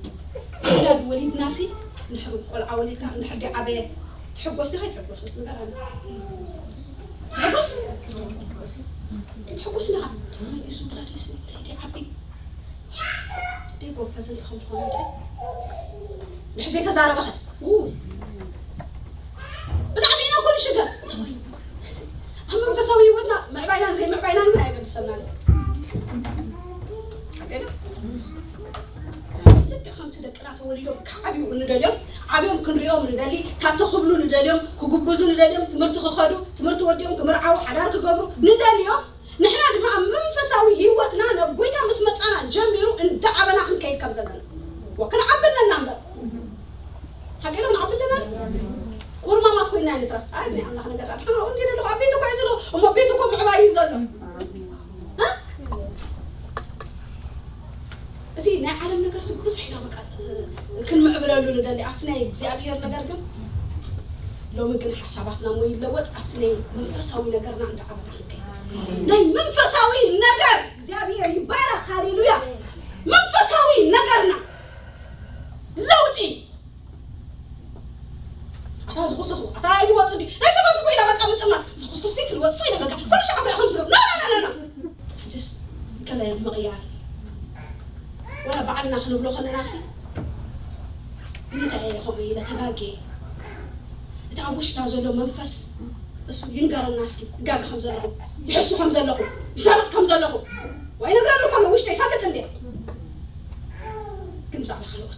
ውላድ ወሊድናሲ እንድሕር ቆልዓ ወሊድካ እንድሕር ድዓበየ ትሕጎስ ዲኻ ይትሕጎስ ንገር ኣለ። ትሕጎስ? ትሕጎስ ዲኻ? ተመሊሱ ውላድ ሲ እንታይ ድዓቢ? ደይ ጎበዝ እንተኾን ትኾን እንታይ? ብሕዘይ ተዛረበኸ? ው። ብጣዕሚ ኢና ኩሉ ሽገር። ኣብ መንፈሳዊ ህይወትና ምዕባይናን ዘይምዕባይናን እውን ኣየገድሰናን። ሓቀና? ልክዕ ከምቲ ደቅና ተወሊዶም ክዓብዩ እንደልዮም፣ ዓብዮም ክንሪኦም ንደሊ፣ ታቶ ክብሉ ንደልዮም፣ ክጉብዙ ንደልዮም፣ ትምህርቲ ክኸዱ፣ ትምህርቲ ወዲኦም ክምርዓው፣ ሓዳር ክገብሩ ንደልዮም። ንሕና ድማ ኣብ መንፈሳዊ ህይወትና ናብ ጎይታ ምስ መጻና ጀሚሩ እንዳዓበና ክንከይድ ከም ዘለና። ወ-፣ ክንዓቢ ኣለና እምበር። ሓቂ ዶ ንዓቢ ኣለና? ቁርማማት ኮይና ንትረፍ። ኣይ፣ ናይ ኣምላኽ ነገር ኣድሓና። እንዲ ደለኹ ኣብ ቤት እኮ እዩ ዘሎ። እሞ ቤት እኮ ምዕባይ እዩ ዘሎ። እ? እዚ ናይ ዓለም ነገር ሲ ብዙሕ ኢና በቃ፣ እ፣ ክንምዕብለሉ ንደሊ። ኣብቲ ናይ እግዚኣብሔር ነገር ግን ሎሚ ግን ሓሳባትና እሞ ይለወጥ። ኣብቲ ናይ መንፈሳዊ ነገርና እንዳዓበና ክንከይድ። ናይ መንፈሳዊ ነገር እግዚኣብሔር ይባረኽ። ሃሌሉያ። መንፈሳዊ ነገርና ለውጢ። ኣታ እዚ ክርስቶስ፣ ኣታ ኣይትወጡ እንዲ። ናይ ሰባት እኮ ኢና በቃ ምጥማር። እዚ ክርስቶስ ዘይትልወጥ ሰው ኢና በቃ። ኩሉ ሻዕ እኮ ኢኹም ዝረብ። ኖ፣ ኖ፣ ኖ፣ ኖ፣ ኖ። ጀስ ገለ ምቕያር። ወላ ባዕልና ክንብሎ ከለና ሲ እንታይ እየ ከምኡ ኢለ ተጋግየ? እቲ ኣብ ውሽጥና ዘሎ መንፈስ እሱ ይንገረና እስኪ። ይጋገ ከም ዘለኹ፣ ይሕሱ ከም ዘለኹ፣ ይሰርቕ ከም ዘለኹ። ወይ ነግረሉ ከሎ ውሽጠ ይፈልጥ እንዴ? ግን ብዛዕባ ካልኦት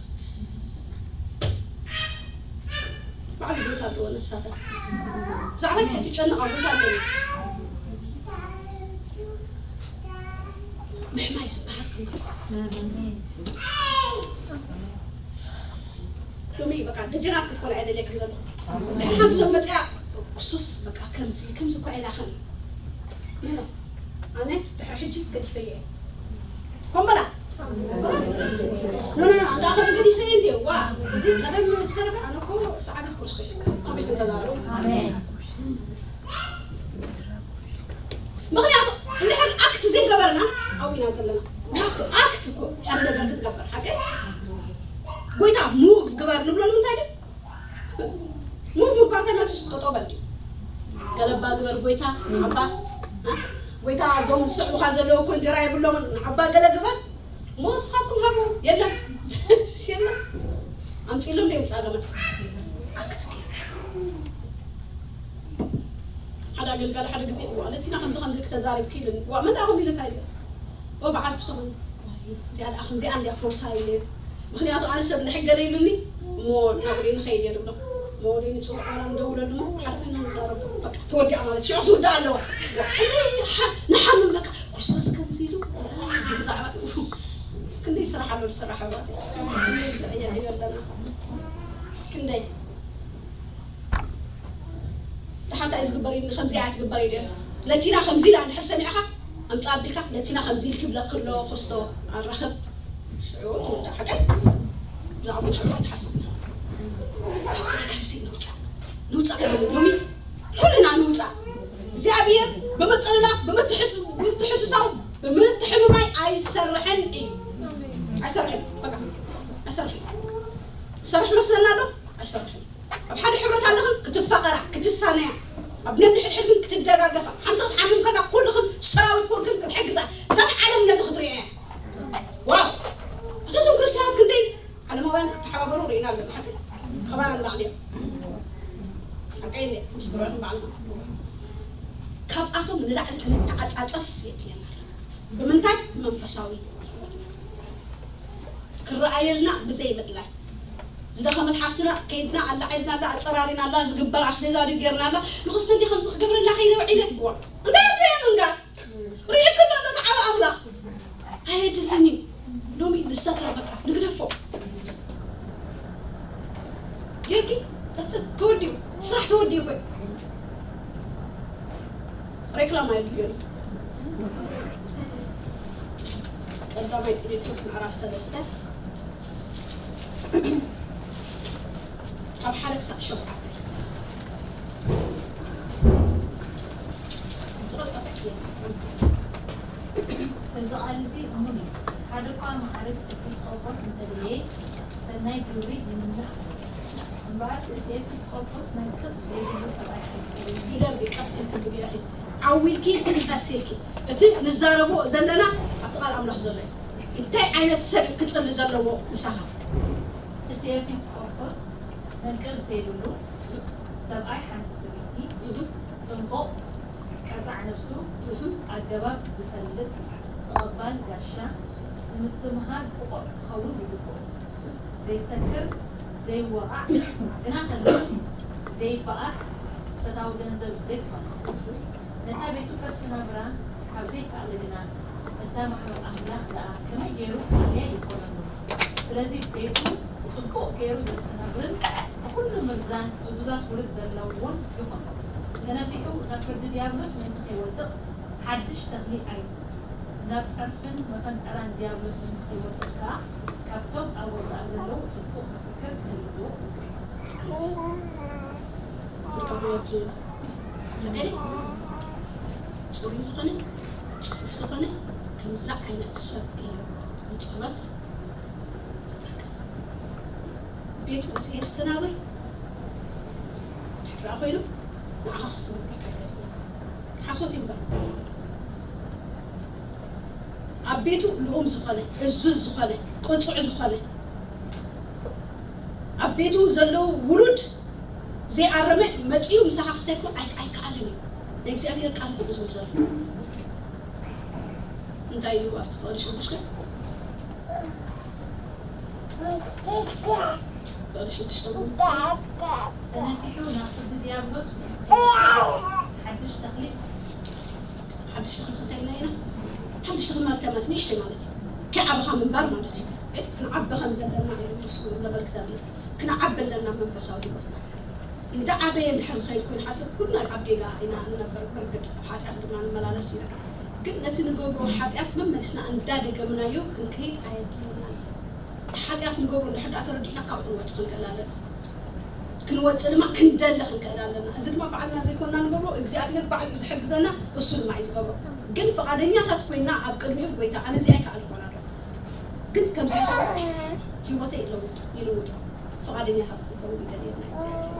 ባዕሉ ቦታ ኣለዎ ነሳተ። ብዛዕባ እቲ ጨነቓ ቦታ ኣለዎ። ምሕማይ ዝበሃል ከም ሎሚ በቃ ደጀናት ክትኮና እየ ደልየ ከም ዘለኹ። ድሕሪ ሓንቲ ሰብ መፅያ፣ "ክርስቶስ በቃ ከምዚ፣ ከምዚ እኮ ኢላ ከም" ኖ፣ ኖ። ኣነ ድሕሪ ሕጂ ገዲፈየ እየ። ኮምበላ። ኖ፣ ኖ፣ ኖ፣ ኣንዳ ኣኸለ ገዲፈየ እንዴ? ዋ፣ እዚ ቀደም ዝተረፈ ኣነ እኮ ሰዓቢት ክርስቶስ እየ። ከምኡ ኢልኩም ተዛረቡ። ኣሜን። ምኽንያቱ እንድሕር ኣክት ዘይገበርና ኣብኡ ኢና ዘለና። We have to act እኮ ሓደ ነገር ክትገብር ሓቀይ ጎይታ ሙቭ ግበር ንብሎ ንምንታይ ድዩ? ሙቭ ምግባር እንታይ ማለት እዩ? ጠጠው በል ድዩ? ገለባ ግበር ጎይታ ዓባ እ? ጎይታ እዞም ዝስዕቡኻ ዘለዉ እኮ እንጀራ የብሎምን ዓባ ገለ ግበር እሞ ንስኻትኩም ሃቡ የለን የለን ኣምፂሎም ዶ የምፃሎም ኣክት ሓደ ኣገልጋሊ ሓደ ግዜ እዋ ለቲና ከምዚ ከምዚ ክተዛሪብኪ ኢሉኒ። እዋ መን ደኣ ከምኡ ኢልካ ኢለ። እወ በዓል ክሰኹም እዚኣ ደኣ ከምዚኣ እንዲያ ፈውሳ ኢለ። ምኽንያቱ ኣነ ሰብ እንድሕር ገለ ኢሉኒ እሞ ናብኡ ንኸይድ እየ ዝብሎ። እሞ ወደይ ንፅውዕ ዋላ ንደውለሉ እሞ ሓደ ኮይና ንዛረብ። በቃ ተወዲኣ ማለት ሽዑ ትውዳእ ኣለዋ። እንታይ ሓ- ንሓምም በቃ ክርስቶስ ከምዚ ኢሉ እዛ ስራሕ ኣሎ ዝስራሕ ኣሕዋተይ። ክንደይ ዝዕየዕዮ ኣለና። ክንደይ ደሓር እንታይ እዩ ዝግበር ኢሉ፣ ከምዚኣ እያ ትግበር ኢሉ። ለቲና ከምዚ ኢላ እንድሕር ሰሚዕኻ፣ ኣምጻ ኣቢልካ፣ ለቲና ከምዚ ኢልኪ ይብለኪ ኣሎ ክስቶ ኣራኽብ። ሽዑ ትውዳእ ሓቀይ። ብዛዕባኡ ሽዑ ኣይትሓስብ። ካብ ስራሕ ካልሲ ንውጻእ። ንውጻእ ሎሚ፣ ሎሚ ኩልና ንውጻእ። እግዚኣብሔር ብምጥልላፍ፣ ብምትሕስ-፣ ብምትሕስሳው፣ ብምትሕምማይ ኣይሰርሕን እዩ። ኣይሰርሕን። በቃ፣ ኣይሰርሕን። ዝሰርሕ መስለና ኣሎ? ኣይሰርሕን። ኣብ ሓደ ሕብረት ኣለኽን ክትፋቐራ፣ ክትሳነያ፣ ኣብ ነንሕድሕድክን ክትደጋገፋ፣ ሓንቲ ክትሓምም ከላ ኩልኽን ሰራዊት ኮንክን ክትሕግዛ። እዛ ዓለም ነዚ ክትሪኦ እያ። ዋው! እቶም ክርስትያናት ክንደይ ዓለማውያን ክተሓባበሩ ርኢና ኣለና። ሓቂ ከባና ንላዕሊ እዮም። ሓቀይ እንደ ምስ ክብረትን በዓልና። ካብኣቶም ንላዕሊ ክንተዓጻጸፍ የድልየና ኣሎ። ብምንታይ? መንፈሳዊ ህይወትና ክረኣየልና ብዘይ ምድላይ። ዝደኸመት ሓፍትና ከይድና ኣላ፣ ዓይድና ኣላ፣ ኣጸራሪና ኣላ፣ ዝግበር ኣስቤዛ ድዩ ጌርና ኣላ፣ ንኽስተ እንዲ ከምዚ ክገብረላ ከይደ ውዒለ ይግዋ። እንታይ ኣድልየ ምንጋር? ርኢክሎ እንዶ ተዓባ ኣምላኽ። ኣየድልን እዩ። ሎሚ ንሳታ በቃ ንግደፎ። ጌርኪ፣ that's it፣ ተወዲኡ። ስራሕ ተወዲኡ እኮ። ሬክላም ኣየድልዮን እዩ። ቀዳማይ ጢሞቴዎስ ምዕራፍ ሰለስተ ካብ ሓደ ክሳብ ሸውዓተ። ዝቐልጠፈ እየ። እዚ ቃል እዚ እሙን እዩ። ሓደ እኳ መሓርስ ኤጲስቆጶስ እንተደለየ፣ ሰናይ ግብሪ ይምንህ ኣሎ። እምበኣርስ እቲ ኤጲስቆጶስ መልክቕ ዘይብሉ ሰብኣይ ሓቂ እዩ። ይደርቢ ቀስ ኢልኪ ግቢ ኢኺ። ዓው ኢልኪ ቀስ ኢልኪ። እቲ ንዛረቦ ዘለና ኣብቲ ቃል ኣምላኽ ዘሎ እዩ። እንታይ ዓይነት ሰብ ክጽሊ ዘለዎ ምሳኻ? እቲ ኤጲስቆጶስ መልክቕ ዘይብሉ ሰብኣይ ሓንቲ ሰበይቲ እህ። ጽቡቕ ቀጻዕ ነብሱ እህ። ኣገባብ ዝፈልጥ ተቐባል ጋሻ ንምስትምሃር ብቑዕ ክኸውን ይግብኦ። ዘይሰክር፣ ዘይወቓዕ፣ ግና ከሎ ዘይበኣስ፣ ፈታዊ ገንዘብ ዘይኮነ። ነታ ቤቱ ከስተናብራ ካብ ዘይከኣለ ግና፣ እታ ማሕበር ኣምላኽ ደኣ ከመይ ገይሩ ክኣልያ ይኾነሉ? ስለዚ ቤቱ ጽቡቕ ገይሩ ዘስተናብርን ንኹሉ ምርዛን እዙዛት ውሉድ ዘለዎን ይኹን። ተነጺሑ ናብ ፍርዲ ዲያብሎስ ምእንቲ ከይወድቕ ሓድሽ ተኽሊ ኣይ-፣ ናብ ጸርፍን መፈንጠራን ዲያብሎስ ምእንቲ ከይወድቕ ከኣ ካብቶም ኣብ ወጻኢ ዘለዉ ጽቡቕ ምስክር ክህልዎ ይግባእ። ጽሩይ ዝኾነ፣ ጽፉፍ ዝኾነ፣ ከምዛ ዓይነት ሰብ እዩ ንጸሎት ዝጠቅም። ቤቱ ዘየስተናብር ድሕራ ኮይኑ ንዓኻ ከስተናብረካ ኣይክእልን። ሓሶት እዩ እምበር። ኣብ ቤቱ ልኡም ዝኾነ፣ እዙዝ ዝኾነ፣ ቅጹዕ ዝኾነ፣ ኣብ ቤቱ ዘለዉ ውሉድ ዘይኣረመ መጺኡ ምሳኻ ክስታይ ክመጽእ ኣይ-፣ ኣይከኣልን እዩ። ናይ እግዚኣብሔር ቃል ከምኡ ዝብል ዘሎ። እንታይ እዩ ኣብቲ ፍቕዲ ሽዱሽተ? ፍቕዲ ሽዱሽተ። ተነፊሑ ናብ ፍርዲ ዲያብሎስ ሓድሽ ተኽሊ። ሓድሽ ተኽሊ እንታይ ኢልና ኢና? ሓድሽ ተኽሊ ማለት እንታይ ማለት? ንእሽተይ ማለት እዩ። ከይዓበኻ ምንባር ማለት እዩ። እ፣ ክንዓቢ ከም ዘለና እዩ ንሱ ዘመልክተልና። ክንዓቢ ኣለና መንፈሳዊ ህይወትና። እንዳ ዓበየ እንድሕር ዝኸይድ ኮይኑ ሓሰብ ኩልና ኣብ ጌጋ ኢና ንነብር። ብርግጽ ኣብ ሓጢኣት ድማ ንመላለስ ኢና። ግን ነቲ ንገብሮ ሓጢኣት መመሊስና እንዳደገምናዮ ክንከይድ ኣየድልየናን። እቲ ሓጢኣት ንገብሮ እንድሕር ደኣ ተረዲእና ካብኡ ክንወጽእ ክንክእል ኣለና። ክንወጽእ ድማ ክንደሊ ክንክእል ኣለና። እዚ ድማ ባዕልና ዘይኮንና ንገብሮ፣ እግዚኣብሔር ባዕሉ እዩ ዝሕግዘና፣ እሱ ድማ እዩ ዝገብሮ። ግን ፍቓደኛታት ኮይና ኣብ ቅድሚኡ፣ ጎይታ፣ ኣነ እዚ ኣይከኣል ይኾን ኣለኹ። ግን ከምዚ ይኸውን፣ ህይወተይ ይለውጥ፣ ይልውጥ። ፍቓደኛታት ክንከውን ይደልየና እግዚኣብሔር።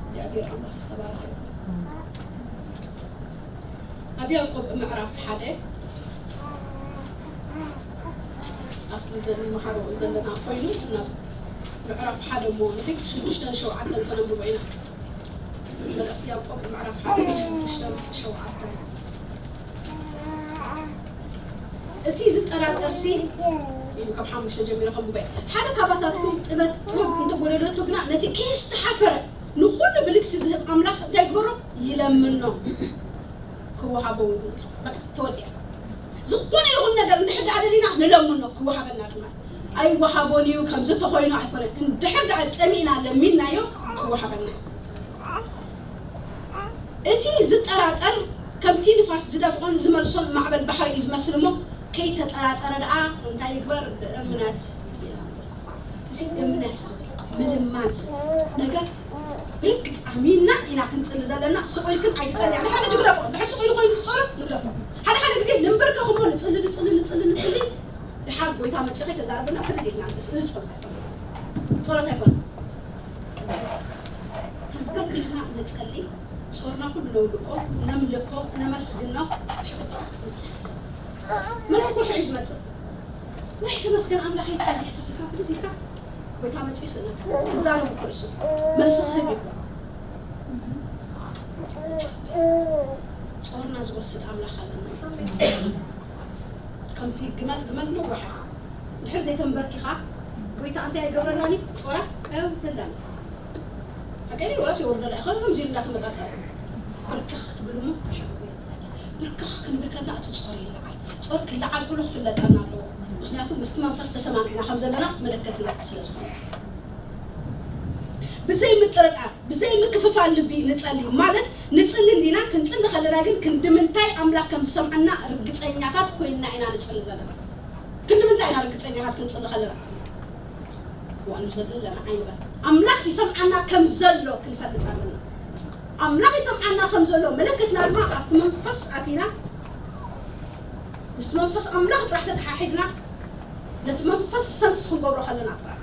እግዚኣብሔር ኣምላኽ ዝተባረኸ ይኹን። ኣብ ያዕቆብ ምዕራፍ ሓደ፣ ኣብቲ ዘንመሃሮ ዘለና ኮይኑ፣ ናብ ምዕራፍ ሓደ እሞ ንኺድ ሽዱሽተን ሸውዓተን ከነንብቦ ኢና። መልእኽቲ ያዕቆብ ምዕራፍ ሓደ ሽዱሽተን ሸውዓተን። እቲ ዝጠራጠርሲ ኢሉ ካብ ሓሙሽተ ጀሚረ ከንብቦ እየ። ሓደ ካባታትኩም ጥበብ፣ ጥበብ እንተጎደለቱ ግና ነቲ ከየስተሓፈረ ንኹሉ ብልግሲ ዝህብ ኣምላኽ እንታይ ይግበሮ? ይለምኖ፣ ክወሃቦ እውን እዩ። በቃ ተወዲኣ። ዝኾነ ይኹን ነገር እንድሕር ደኣ ደሊና ንለምኖ ክወሃበና ድማ ኣይወሃቦን እዩ። ከምዚ ተኾይኑ ኣይኮነን። እንድሕር ደኣ ጸሚእና ለሚንናዮ ክወሃበና እዩ። እቲ ዝጠራጠር ከምቲ ንፋስ ዝደፍኦን ዝመልሶን ማዕበል ባሕሪ እዩ ዝመስል እሞ ከይተጠራጠረ ደኣ እንታይ ይግበር? ብእምነት ይለምን። እዚ እምነት ዝብል ምልማን ዝብል ነገር ብርግጽ ኣሚንና ኢና ክንጽሊ ዘለና። ስቕ ኢልክን ኣይትጸልያ። ንሓደ ሕጂ ግደፎ። እንድሕር ስቕ ኢሉ ኮይኑ ዝጸሎት ንግደፎ። ሓደ ሓደ ግዜ ንንበርከኽ እሞ ንጽሊ፣ ንጽሊ፣ ንጽሊ፣ ንጽሊ። ድሓር ጎይታ መጺኡ ከይተዛረበና ፍርድ ኢልና ንተስ-፣ እዚ ጸሎት ኣይኮነን። ጸሎት ኣይኮነን። ክንበር ኢልና ንጸሊ። ጾርና ኩሉ ነውድቆ፣ ነምልኮ፣ ነመስግኖ። ሽዑ ጸጥ ንብል። መልሲ እኮ ሽዑ እዩ ዝመጽእ። ወይ ተመስገን ኣምላኸይ፣ ጸልየ ተኺልካ ብድድ ኢልካ ጎይታ መጺኡ ይስእነካ። ክዛረብ እኮ እሱ። መልሲ ክህብ እዩ። ጾርና ዝወስድ ኣምላኽ ኣለና። ከምቲ ግመል፣ ግመል ነዋሕ። እንድሕር ዘይተንበርኪኻ፣ ጎይታ እንታይ ኣይገብረላን እዩ? ጾራ ኣየውርደላን እዩ። ሓቀይ ወራስ የውርደላ እዩ። ከምዚ ኢሉ እንዳተመጣጠረ ብርክኽ ትብል እሞ፣ ብርክኽ ክንብል ከለና እቲ ጾር ይለዓል። ጾር ክለዓል ከሎ ክፍለጠና ኣለዎ። ምኽንያቱ ምስቲ መንፈስ ተሰማሚዕና ከም ዘለና ምልክትና ስለ ዝኾነ። ብዘይ ምጥርጣር፣ ብዘይ ምክፍፋል ልቢ ንጸሊ ማለት ንጽሊ እንዲና፣ ክንጽሊ ከለና ግን ክንዲ ምንታይ ኣምላኽ ከም ዝሰምዓና ርግጸኛታት ኮይንና ኢና ንጽሊ ዘለና። ክንዲ ምንታይ ኢና ርግጸኛታት ክንጽሊ ከለና? እዋ ንጸሊ ኣለና ኣይንበል። ኣምላኽ ይሰምዓና ከም ዘሎ ክንፈልጥ ኣለና። ኣምላኽ ይሰምዓና ከም ዘሎ ምልክትና ድማ ኣብቲ መንፈስ ኣቲና ምስቲ መንፈስ ኣምላኽ ጥራሕ ተተሓሒዝና ነቲ መንፈስ ሰንስ ክንገብሮ ከለና ጥራሕ።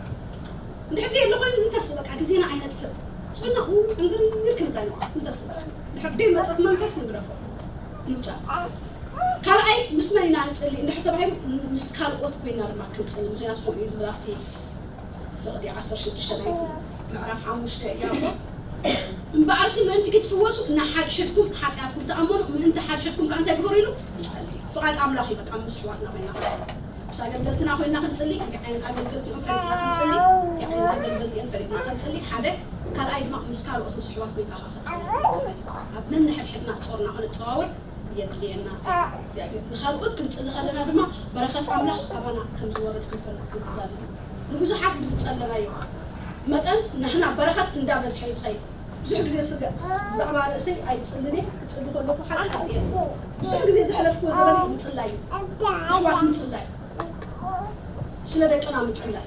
እንድሕር ደየለ ኮይኑ እንተስ በቃ ግዜና ኣይነጥፍእ። ጾና ዕንግርግር ክንብላ ንዋ እንተስ በቃ። እንድሕር ደይ መጸት መንፈስ ንግረፎ። ይውጻእ። ካልኣይ ምስ መን ኢና ንጽሊ እንድሕር ተባሂሉ ምስ ካልኦት ኮይና ድማ ክንጽሊ። ምኽንያቱ ከምኡ እዩ ዝብል ኣብቲ ፍቕዲ ዓሰርተ ሽዱሽተ ናይቲ ምዕራፍ ሓሙሽተ ያዕቆብ። እምበኣርሲ ምእንቲ ክትፍወሱ ንሓድሕድኩም ሓጢኣትኩም ተኣመኑ፣ ምእንቲ ሓድሕድኩም ከኣ እንታይ ግበሩ ኢሉ? ጸልዩ። ፍቓድ ኣምላኽ እዩ በቃ ምስ ኣሕዋትና ኮይና ክንጽሊ። ምስ ኣገልገልትና ኮይና ክንጽሊ፣ እንታይ ዓይነት ኣገልገልቲ እዮም ፈሊጥና ክንጽሊ፣ እንታይ ዓይነት ኣገልገልቲ እዮም ፈሊጥና ክንጽሊ፣ ሓደ፣ ካልኣይ ድማ ምስ ካልኦት ምስ ኣሕዋት ኮይንካ ከኣ ክንጽሊ። ኣብ ነንሕድሕድና ጾርና ክንጸዋወር የድልየና። እግዚኣብሔር ንኻልኦት ክንጽሊ ከለና ድማ በረኸት ኣምላኽ ኣባና ከም ዝወርድ ክንፈልጥ ክንክእል ኣለና። ንብዙሓት ብዝጸለናዮ መጠን ናህና በረኸት እንዳበዝሐ እዩ ዝኸይድ። ብዙሕ ግዜ ስገ-፣ ብዛዕባ ርእሰይ ኣይጽልን እየ፣ ክጽሊ ከለኹ ሓጻር እየ። ብዙሕ ግዜ ዘሕለፍክዎ ዘበነይ ምጽላይ እዩ። ኣሕዋት ምጽላይ፣ ስለ ደቅና ምጽላይ፣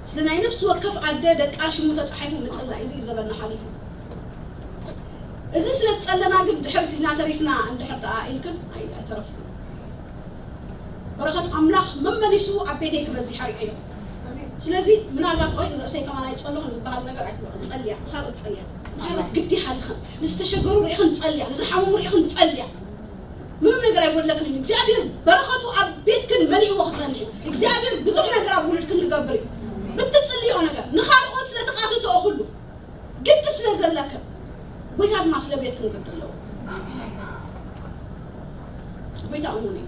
ስለ ናይ ነፍሲ ወከፍ ኣደ ደቃ ሽሙ ተጻሒፉ ምጽላይ፣ እዚ እዩ ዘበና ሓሊፉ። እዚ ስለ ዝጸለና ግን ድሕር ኢልና ተሪፍና እንድሕር ደኣ ኢልክን ኣይ-፣ ኣይተረፍኩን። በረኸት ኣምላኽ መመሊሱ ኣብ ቤተይ ክበዝሕ ኣርእየዮ። ስለዚ ምናልባት ቆይ ንርእሰይ ከማን ኣይጸለኹን ዝበሃል ነገር ኣይትበቕል። ጸልያ፣ ንኻልኦት ጸልያ። ንኻልኦት ግዲ ሃልኽን፣ ንዝተሸገሩ ርኢኽን ጸልያ፣ ንዝሓመሙ ርኢኽን ጸልያ። ምንም ነገር ኣይጎድለክን እዩ። እግዚኣብሔር በረኸቱ ኣብ ቤትክን መሊእዎ ክጸንሕ እዩ። እግዚኣብሔር ብዙሕ ነገር ኣብ ውሉድክን ክገብር እዩ። ብትጽልዮ ነገር ንኻልኦት ስለ ትቃትትኦ ኩሉ ግዲ ስለ ዘለክን፣ ጎይታ ድማ ስለ ቤትክን ግዲ ኣለዎ። ጎይታ እሙን እዩ።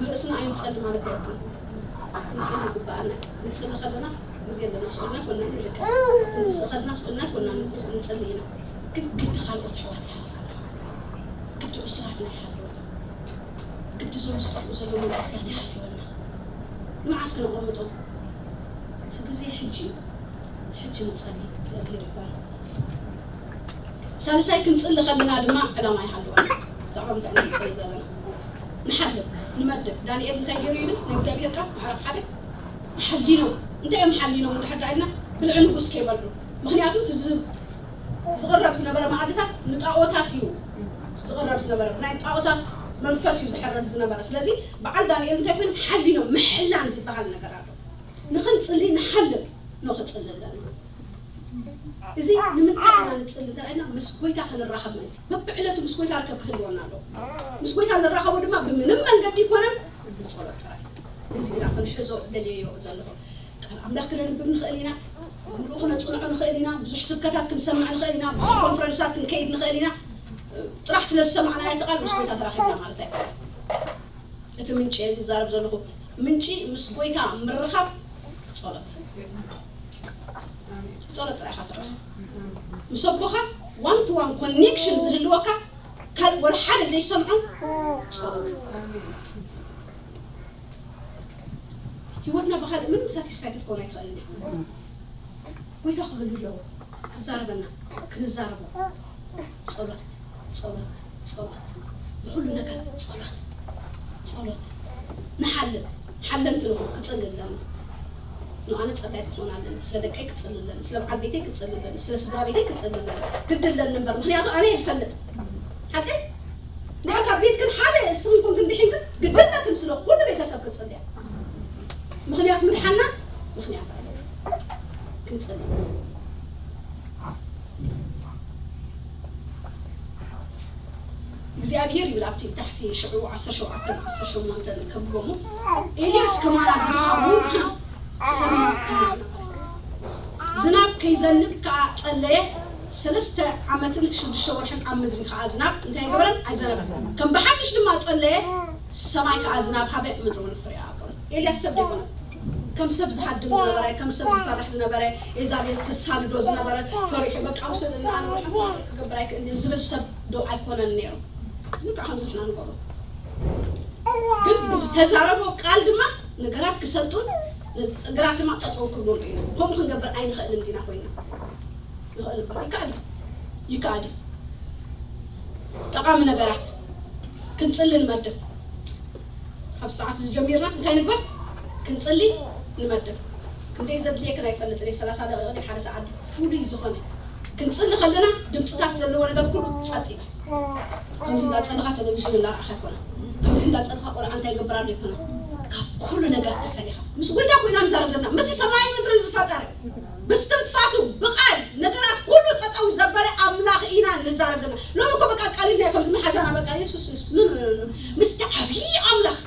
ንርእስና ኣይንጸሊ ማለት ኣይኮነን። ክንጽሊ ይግበኣና እዩ። ክንጽሊ ከለና ግዜ ኣለና፣ ስቕ ኢልና ኣይኮናን ንድቅስ። ክንትስእ ከለና ስቕ ኢልና ኣይኮናን ንትስ-፣ ንጸሊ ኢና። ግን ግዲ ካልኦት ኣሕዋት ይሃልወና። ግዲ እሱራትና ይሃልወና። ግዲ እዞም ዝጠፍኡ ዘለዉ መንእሰያት ይሃልወና። መዓስ ክነቐምጦም? እቲ ግዜ ሕጂ እዩ። ሕጂ ንጸሊ፣ እግዚኣብሔር ይባረክ። ሳልሳይ ክንጽሊ ከለና ድማ ዕላማ ይሃልወና። ብዛዕባ ምንታይ ኢና ንጽሊ ዘለና? ንሓልም፣ ንመድብ። ዳንኤል እንታይ ገይሩ ይብል? ናይ እግዚኣብሔር ቃል ምዕራፍ ሓደ ሓሊኖም። እንታይ እዮም ሓሊኖም እንድሕር ደኣ ኢልና ብልዒ ንጉስ ከይበሉ። ምኽንያቱ እቲ ዝ-፣ ዝቕረብ ዝነበረ መኣድታት ንጣኦታት እዩ ዝቕረብ ዝነበረ። ናይ ጣኦታት መንፈስ እዩ ዝሕረድ ዝነበረ። ስለዚ በዓል ዳንኤል እንታይ ኮይኑ? ሓሊኖም፣ ምሕላን ዝበሃል ነገር ኣሎ። ንኽንጽሊ ንሓልም፣ ንኽጽሊ ኣለና። እዚ ንምንታይ ኢና ንጽሊ እንተኢልና፣ ምስ ጎይታ ክንራኸብ ምእንቲ። በብዕለቱ ምስ ጎይታ ርከብ ክህልወና ኣለዎ። ምስ ጎይታ ንራኸቦ ድማ ብምንም መንገዲ ይኮነን፣ ብጸሎት ጥራይ። እዚ ኢና ክንሕዞ ደልየዮ ዘለኹ። ቃል ኣምላኽ ክነንብብ ንኽእል ኢና፣ ብምልኡ ክነጽንዖ ንኽእል ኢና፣ ብዙሕ ስብከታት ክንሰምዕ ንኽእል ኢና፣ ብዙሕ ኮንፈረንሳት ክንከይድ ንኽእል ኢና። ጥራሕ ስለ ዝሰማዕናዮ እቲ ቃል ምስ ጎይታ ተራኺብና ማለት ኣይኮነን። እቲ ምንጪ እየ ዝዛረብ ዘለኹ። ምንጪ ምስ ጎይታ ምርኻብ ጸሎት። ብጸሎት ጥራይ ኢኻ ትረኽብ። ምስ ኣቦኻ ዋን ቱ ዋን ኮኔክሽን ዝህልወካ ካልእ ወላ ሓደ ዘይሰምዖ ጸሎት። ህይወትና ብኻልእ ምንም ሳቲስፋይ ክትከውን ኣይትኽእልን እያ። ጎይታ ክህሉ ኣለዎ። ክዛረበና፣ ክንዛረቦ። ጸሎት፣ ጸሎት፣ ጸሎት። ንኹሉ ነገር ጸሎት፣ ጸሎት። ንሓልም፣ ሓለምቲ ንኹን ክጽሊ ኣለና። ንኣነ ጸላይት ክኾን ኣለኒ፣ ስለ ደቀይ ክጽሊ ኣለኒ፣ ስለ በዓል ቤተይ ክጽሊ ኣለኒ፣ ስለ ስድራ ቤተይ ክጽሊ ኣለኒ። ግዲ ኣለኒ እምበር፣ ምኽንያቱ ኣነ እየ ዝፈልጥ። ሓቀይ? እንድሕር ካብ ቤትክን ሓደ እስኽን ኮንክን ድሒንክን፣ ግዲ ኣለክን ስለ ኩሉ ቤተሰብ ክጽልያ። ምኽንያት ምድሓና ምኽንያት ኣለዎ። ክንጽሊ። እግዚኣብሔር ይብል ኣብቲ ታሕቲ ሽዑ ዓሰርተ ሸውዓተ ዓሰርተ ሸሞንተ ከብቦሙ፣ ኤልያስ ከማና ዝድኻሙ ሰማይ እዩ ዝነበረ። ዝናብ ከይዘንብ ከኣ ጸለየ። ሰለስተ ዓመትን ሽዱሽተ ወርሕን ኣብ ምድሪ ከኣ ዝናብ እንታይ ገበረን? ኣይዘነበን። ከም ብሓድሽ ድማ ጸለየ፣ ሰማይ ከኣ ዝናብ ሃበ፣ ምድሪ እውን ፍሬ ኣብቆለት። ኤልያስ ሰብ ደይኮነ። ከም ሰብ ዝሃድም ዝነበረ፣ ከም ሰብ ዝፈርሕ ዝነበረ፣ ኤዛቤል ተሳድዶ ዝነበረ፣ ፈሪሑ በቃ ውሰደኒ ኣነ ክገብር ኣይክእልን ዝብል ሰብ ዶ ኣይኮነን ነይሩ? ልክዕ ከምዚ ንሕና ንገብሮ። ግን ብዝተዛረቦ ቃል ድማ ነገራት ክሰልጡን ነገራት ድማ ጠጠው ክብሉ ርኢና። ከምኡ ክንገብር ኣይንኽእልን ዲና ኮይና? ንኽእል እባ። ይከኣል እዩ። ይከኣል እዩ። ጠቓሚ ነገራት ክንጽሊ ንመድብ። ካብ ሰዓት እዚ ጀሚርና እንታይ ንግበር? ክንጽሊ ንመድብ። ክንደይ ዘድልየክን ኣይፈልጥን እየ፣ ሰላሳ ደቂቕ ድዩ፣ ሓደ ሰዓት ድዩ፣ ፍሉይ ዝኾነ። ክንጽሊ ከለና ድምጽታት ዘለዎ ነገር ኩሉ ጸጥ ይበል። ከምዚ እንዳጸለኻ ቴሌቪዥን እንዳረኣኻ ኣይኮነን። ከምዚ እንዳጸለኻ ቆልዓ እንታይ ይገብር ኣሎ ኣይኮነን። ካብ ኩሉ ነገር ተፈሊኻ ምስ ጎይታ ኮይና ንዛረብ ዘለና፣ ምስቲ ሰማይን ምድርን ዝፈጠረ፣ ብስትንፋሱ፣ ብቃል ነገራት ኩሉ ጠጠው ዘበለ ኣምላኽ ኢና ንዛረብ ዘለና። ሎሚ እኮ በቃ ቀሊልና ከምዚ መሓዛና በቃ የሱስ፣ የሱስ፣ ኖ፣ ኖ፣ ኖ፣ ኖ። ምስቲ ዓብዪ ኣምላኽ፣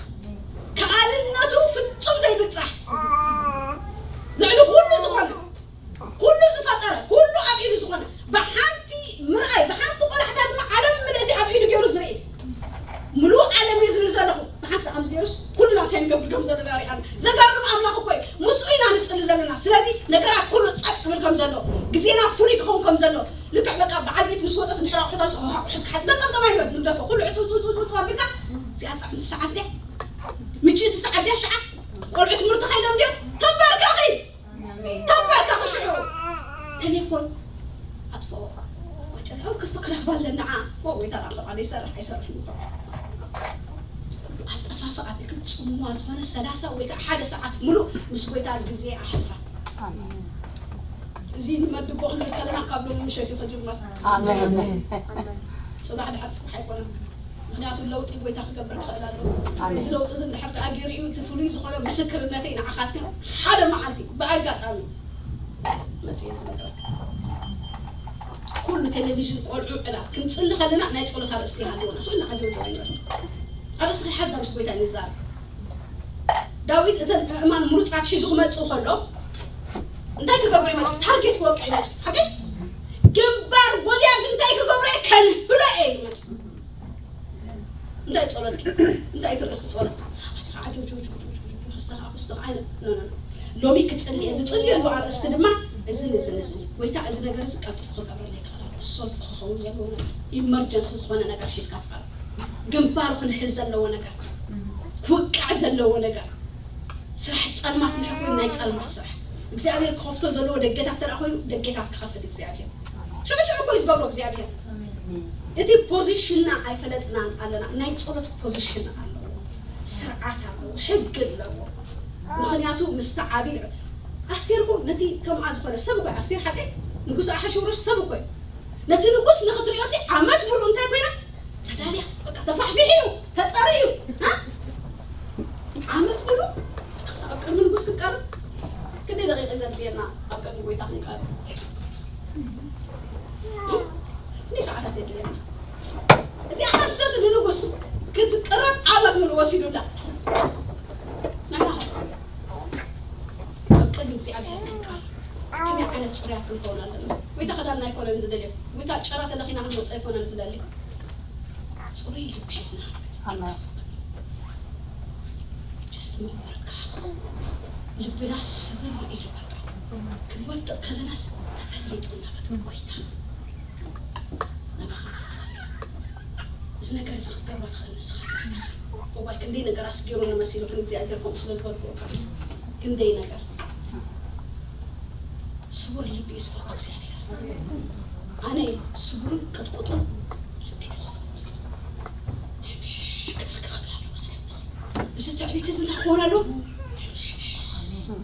ከኣልነቱ ፍጹም ዘይብጻሕ፣ ልዕሊ ኩሉ ዝኾነ፣ ኩሉ ዝፈጠረ፣ ኩሉ ኣብ ኢዱ ዝኾነ፣ ብሓንቲ ምርኣይ፣ ብሓንቲ ቆላሕታ ድማ ዓለም ምልእቲ ኣብ ኢዱ ገይሩ ዝርኢ። ምሉእ ዓለም እየ ዝብል ዘለኹ። ብሓንሳእ ከምዚ ገይሩስ ኩልና እንታይ ንገብር ከም ዘለና ሪኣና። ዘገርም ኣምላኽ እኮ እዩ። ምስኡ ኢና ንጽሊ ዘለና። ስለዚ ነገራት ኩሉ ጸጥ ክብል ከም ዘሎ፣ ግዜና ፍሉይ ክኸውን ከም ዘሎ፣ ልክዕ በቃ በዓል ቤት ምስ ወጸስ እንድሕር ኣቑሑት ኣልስ፣ ኣቑሑት ክሓት ገምጠምጠም ኣይበል፣ ንደፎ። ኩሉ ዕጽው፣ ጽው፣ ጽው፣ ጽው፣ ጽው ኣቢልካ፣ እዚኣ ጥዕምቲ ሰዓት ድያ? ምችእቲ ሰዓት ድያ? ሽዓ ቆልዑ ትምህርቲ ከይዶም ድዮም? ተንበርከኺ! ተንበርከኺ ሽዑ! ቴሌፎን ኣጥፍኦ። ወጨራው ክስቶ ክረኽባ ኣለና። ኦ፣ ወይ ተራ ኣለዋ፣ ይሰርሕ፣ ኣይሰርሕን ይኾን። ኣጠፋፍኣ ኣቢልክን ጽምዋ ዝኾነ ሰላሳ ወይ ከዓ ሓደ ሰዓት ሙሉእ ምስ ጎይታ ግዜ ኣሕልፋ። ኣሜን። እዚ ንመድቦ ክንብል ከለና ካብ ሎሚ ምሸት እዩ ክጅመር። ኣሜን። ጽባሕ ድሓር ጽባሕ ኣይኮነን። ምኽንያቱ ለውጢ ጎይታ ክገብር ክኽእል ኣለዎ። ኣሜን። እዚ ለውጢ እዚ እንድሕር ደኣ ገይሩ እዩ፣ እቲ ፍሉይ ዝኾነ ምስክርነተይ ንዓኻትክን ሓደ መዓልቲ ብኣጋጣሚ መጽየ ዝነግረካ። ኩሉ ቴሌቪዥን፣ ቆልዑ፣ ዕላል ክንጽሊ ከለና ናይ ጸሎት ኣርእስቲ ይሃልወና። ስኡ ንዓጀውጀው ኣይንበል። ኣርእስቲ ከይሓዝና ምስ ጎይታ ንዛረብ። ዳዊት እተን ኣእማን ምሩጻት ሒዙ ክመጽእ ከሎ እንታይ ክገብሩ ይመጽእ? ታርጌት ክወቅዕ ይመጽእ። ሓቂ? ግንባር ጎልያድ እንታይ ክገብሩ እየ? ከልህሎ እየ ይመጽእ። እንታይ ጸሎትኪ? እንታይ እቲ ርእሲ ጸሎት? ኣቲ ከዓ ጅው፣ ጅው፣ ጅው፣ ጅው፣ ጅው፣ ክስተኻ፣ ክስተኻ፣ ኣይነ-፣ ኖ፣ ኖ፣ ኖ። ሎሚ ክጽሊ እየ። ዝጽልየሉ ኣርእስቲ ድማ እዝን፣ እዝን፣ እዝን። ጎይታ፣ እዚ ነገር እዚ ቀልጢፉ ክገብረለይ ክኽእል ኣለዎ። ሰልፉ ክኸውን ዘለዎ ነገር፣ ኢመርጀንሲ ዝኾነ ነገር ሒዝካ ትቐርብ። ግንባሩ ክንህል ዘለዎ ነገር፣ ክውቃዕ ዘለዎ ነገር። ስራሕ ጸልማት እንድሕር ኮይኑ ናይ ጸልማት ስራሕ። እግዚኣብሔር ክኸፍቶ ዘለዎ ደገታት እንተ ደኣ ኮይኑ ደገታት ክኸፍት እግዚኣብሔር። ሽዑ ሽዑ እኮ እዩ ዝገብሮ እግዚኣብሔር። እቲ ፖዚሽንና ኣይፈለጥናን ኣለና። ናይ ጸሎት ፖዚሽን ኣለዎ፣ ስርዓት ኣለዎ፣ ሕጊ ኣለዎ። ምኽንያቱ ምስቲ ዓብዪ ኣስቴር እኮ ነቲ ከምኣ ዝኾነ ሰብ እኮ ኣስቴር ሓቀይ ንጉስ ኣሓሸውሮስ ሰብ እኮ እዩ። ነቲ ንጉስ ንኽትሪኦ ሲ ዓመት ሙሉእ እንታይ ኮይና? ተዳልያ፣ በቃ ተፋሕፊሑ እዩ፣ ተጸርዩ እዩ። እ? ዓመት ሙሉእ ኣብ ቅድሚ ንጉስ ክትቀርብ ክንደይ ደቂቕ እዩ ዘድልየና ኣብ ቅድሚ ጎይታ ክንቀርብ? እ? ክንደይ ሰዓታት የድልየና? እዚኣ ሓንቲ ሰብ ንንጉስ ክትቅረብ ዓመት ሙሉእ ወሲዱላ። ንሕና ኣብ ቅድሚ እግዚኣብሔር ክንቀርብ ከመይ ዓይነት ጽሩያት ክንከውን ኣለና? ጎይታ ክዳንና ኣይኮነን ዝደልዮ። ጎይታ ጨራ ተለኺና ክንወጽእ ኣይኮነን ዝደሊ። ጽሩይ ልቢ ሒዝና ክንመጽእ። ኣሜን። ጀስት መኽበርካ ልብና ስብር ኢሉ በቃ ክንወድቕ ከለናስ ተፈሊጡና በቃ ጎይታ ናባኻ ንጸሊ። እዚ ነገር እዚ ክትገብሮ ትኽእል ንስኻ ጥራሕ ኢኻ። እዋይ፣ ክንደይ ነገር ኣስጊሩኒ መሲሉ፣ ግን እግዚኣብሔር ከምኡ ስለ ዝበልኩ እኮ። ክንደይ ነገር። ስቡር ልቢ እዩ ዝፈቱ እግዚኣብሔር። ኣነ ስቡርን ቅጥቁጥን ልቢ እየ ዝፈቱ። ሕምሽ ክብል ክኽእል ኣለዎ ስለምስ። እዚ ትዕቢት እዚ እንታይ ክኾን ኣለዎ? ሕምሽ።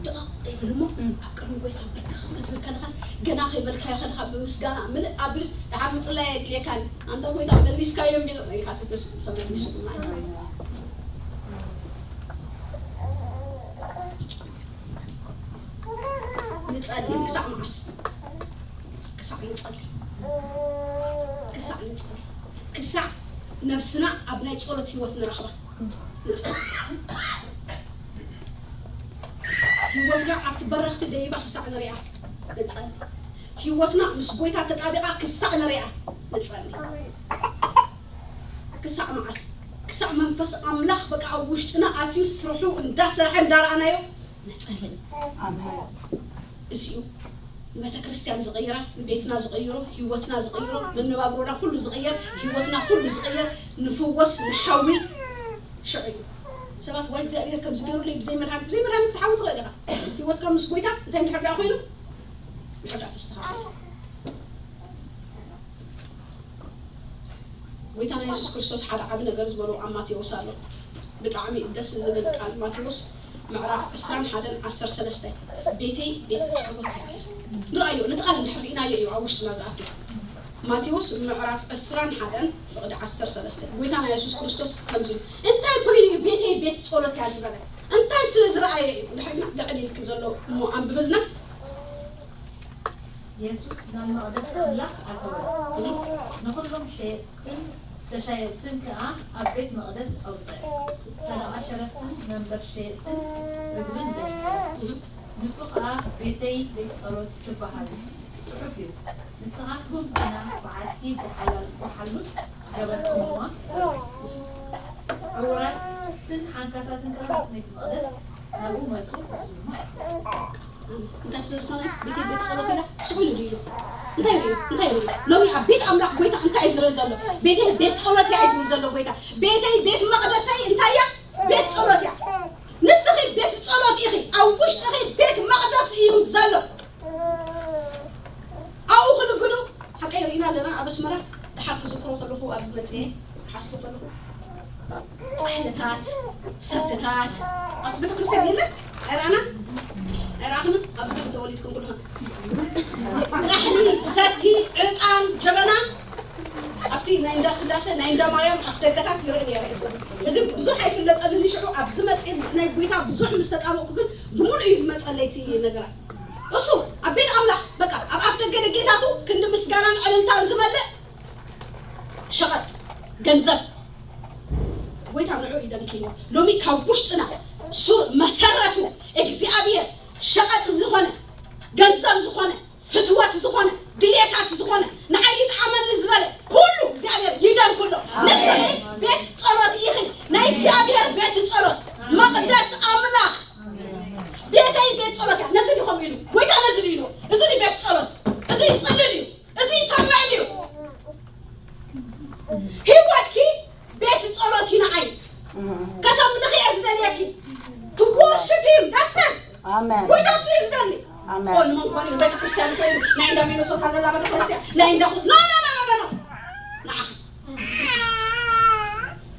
ደቓቕ ይብል እሞ ኣብ ቅድሚ ጎይታ በርክኻ ክትብል ከለኻስ፣ ገና ከይበልካዮ ከለኻ ብምስጋና ምልእ ኣቢሉስ፣ ደሓር ምጽላይ ኣየድልየካን። ኣንታ ጎይታ መሊስካዮ እምቢሉ ኢኻ ትተስ-፣ ተመሊሱ ማለት እዩ። ንጸሊ ክሳዕ መዓስ? ክሳዕ ንጸሊ። ክሳዕ ንጸሊ። ክሳዕ ነብስና ኣብ ናይ ጸሎት ህይወት ንረኽባ። ንጸሊ። ህይወትና ኣብቲ በረኽቲ ደይባ ክሳዕ ንሪኣ። ንጸሊ። ህይወትና ምስ ጎይታ ተጣቢቓ ክሳዕ ንሪኣ። ንጸሊ። ክሳዕ መዓስ? ክሳዕ መንፈስ ኣምላኽ በቃ ኣብ ውሽጥና ኣትዩ ስርሑ እንዳሰርሐ እንዳረኣናዮ ንጸሊ። ኣሜን። እዚ እዩ ንቤተ ክርስቲያን ዝቕይራ፣ ንቤትና ዝቕይሮ፣ ህይወትና ዝቕይሮ፣ መነባብሮና ኩሉ ዝቕየር፣ ህይወትና ኩሉ ዝቕየር፣ ንፍወስ፣ ንሓዊ ሽዑ እዩ። ሰባት ወይ እግዚኣብሔር ከምዚ ገይሩለይ ብዘይ መድሃኒት፣ ብዘይ መድሃኒት ክትሓዊ ትኽእል ኢኻ። ህይወትካ ምስ ጎይታ እንታይ እንድሕር ደኣ ኮይኑ፣ እንድሕር ደኣ ተስተኻኸል። ጎይታና የሱስ ክርስቶስ ሓደ ዓቢ ነገር ዝበሎ ኣብ ማቴዎስ ኣሎ። ብጣዕሚ ደስ ዝብል ቃል ማቴዎስ ምዕራፍ ዕስራን ሓደን ዓሰርተ ሰለስተ፣ "ቤተይ ቤት ጸሎት እያ" ኢሉ። ንርኣዮ፣ ነቲ ቃል እንድሕር ርኢናዮ እዩ ኣብ ውሽጥና ዝኣቱ። ማቴዎስ ምዕራፍ ዕስራን ሓደን ፍቕዲ ዓሰርተ ሰለስተ፣ ጎይታና የሱስ ክርስቶስ ከምዚ ኢሉ፣ "እንታይ ኮይኑ እዩ ቤተይ ቤት ጸሎት እያ ዝበለ? እንታይ ስለ ዝረኣየ እዩ?" እንድሕር ኢልና ልዕል ኢልኪ ዘሎ እሞ ኣንብብልና። የሱስ ናብ መቕደስ ኣምላኽ ኣተወ። ንኹሎም ሸየጥትን ተሻየጥትን ከኣ ኣብ ቤት መቕደስ ኣውጸ። ሰደቓ ሸረፍትን መንበር ሸየጥትን ርግብን ደንደነ። ንሱ ኸኣ ቤተይ ቤት ጸሎት ትበሃል ጽሑፍ እዩ። ንስኻትኩም ግና በዓቲ ጓሓላ-፣ ጓሓሉት ገበርኩምዋ። ዕውራትን ሓንካሳትን ከኣ ናብ ቤት መቕደስ ናብኡ መጹ፣ እሱ ድማ እንታይ ስለ ዝኾነ ቤተይ ቤት ጸሎት ኢላ ስቕ ኢሉ ድዩ ኢሉ? እንታይ ርእዩ? እንታይ ርእዩ? ሎሚ ኣብ ቤት ኣምላኽ ጎይታ እንታይ እዩ ዝርኢ ዘሎ? ቤተይ ቤት ጸሎት እያ እዩ ዝብል ዘሎ ጎይታ። ቤተይ ቤት መቕደሰይ እንታይ እያ? ቤት ጸሎት እያ። ንስኺ ቤት ጸሎት ኢኺ። ኣብ ውሽጥኺ ቤት መቕደስ እዩ ዘሎ። ኣብኡ ክንግዱ ሓቀይ ርኢና ኣለና። ኣብ ኣስመራ ደሓር ክዝክሮ ከለኹ፣ ኣብዚ መጽየ ክሓስቦ ከለኹ፣ ጻሕልታት፣ ሰትታት ኣብቲ ቤተክርስትያን የለን። ኣይረኣና? ኣይረኣኽምን? ኣብዚ ግን ተወሊድኩም ኩልኹም። ጻሕሊ፣ ሰቲ፣ ዕጣን፣ ጀበና ኣብቲ ናይ እንዳ ስላሴ፣ ናይ እንዳ ማርያም ኣፍ ደገታት ይርኢ ነይረ። እዚ ብዙሕ ኣይፍለጠንን። ሽዑ ኣብዚ መጽየ ምስ ናይ ጎይታ ብዙሕ ምስ ተጣበቕኩ ግን ብምሉእ እዩ ዝመጸለይ እቲ ነገራት። እሱ ኣብ ቤት ኣምላኽ በቃ ኣብ ኣፍ ደገ ደጌታቱ ክንዲ ምስጋናን ዕልልታን ዝመልእ ሸቐጥ ገንዘብ ጎይታ ንዑ እዩ ደንኪዎ። ሎሚ ካብ ውሽጥና ሱር መሰረቱ እግዚኣብሔር ሸቐጥ ዝኾነ ገንዘብ ዝኾነ ፍትወት ዝኾነ ድሌታት ዝኾነ ንዓይ ይጥዓመኒ ዝበለ ኩሉ እግዚኣብሔር ይደንክሎ። ንስኺ ቤት ጸሎት ኢኺ፣ ናይ እግዚኣብሔር ቤት ጸሎት መቕደስ ኣምላኽ ቤተይ ቤት ጸሎት እያ። ነዚ ድዩ ከምኡ ኢሉ? ጎይታ ነዚ ድዩ ኢሉ? እዚ ድዩ ቤት ጸሎት? እዚ ይጽሊ ድዩ? እዚ ይሰምዕ ድዩ? ህይወትኪ ቤት ጸሎት እዩ ንዓይ። ከተምልኺ እየ ዝደልየኪ። To worship him. That's it. ኣሜን። ጎይታ እሱ እዩ ዝደሊ። ኣሜን። ኦ፣ ንመን ኮን እዩ? ቤተክርስትያን ኮይኑ፣ ናይ እንዳ ሚነሶታ ዘላ ቤተክርስትያን፣ ናይ እንዳ ኩ-፣ ኖ፣ ኖ፣ ኖ፣ ኖ፣ ኖ። ንዓኺ።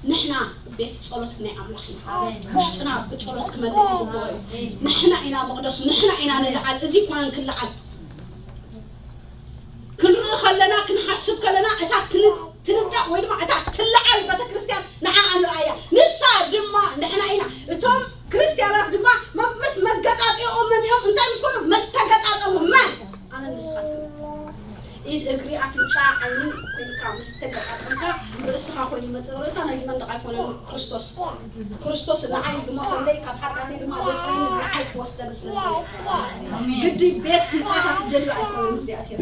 ንሕና ቤት ጸሎት ናይ ኣምላኽ ኢና። ኣሜን። ውሽጥና ብጸሎት ክመልእ ይግብኦ እዩ። ኣሜን። ንሕና ኢና መቕደሱ፣ ንሕና ኢና ንለዓል። እዚ ኣይኮነን ክለዓል። ክንርኢ ከለና፣ ክንሓስብ ከለና፣ እታ ትን-፣ ትንጠቕ ወይ ድማ እታ ትለዓል ቤተክርስትያን ንዓኣ ንርኣያ። ንሳ ድማ ንሕና ኢና። እቶም ክርስትያናት ድማ መ-፣ ምስ መገጣጢኦም መሚኦም እንታይ ምስ ኮኑ? ምስ ተገጣጠሙ። መን? ኣነ ንስኻትኩም። ኢድ፣ እግሪ፣ ኣፍንጫ፣ ዓይኒ ኮይንካ ምስ ተገጣጠምካ ርእስኻ ኮይኑ ይመጽእ። ርእሳ ናይዚ መንደቕ ኣይኮነን፣ ክርስቶስ። ክርስቶስ ንዓይ ዝሞተለይ ካብ ሓጢኣተይ ድማ ዘጽረኒ ንዓይ ክወስደኒ ስለ ዝደለየ። ኣሜን። ግዲ ቤት ህንጻታት ደልዩ ኣይኮነን እግዚኣብሔር።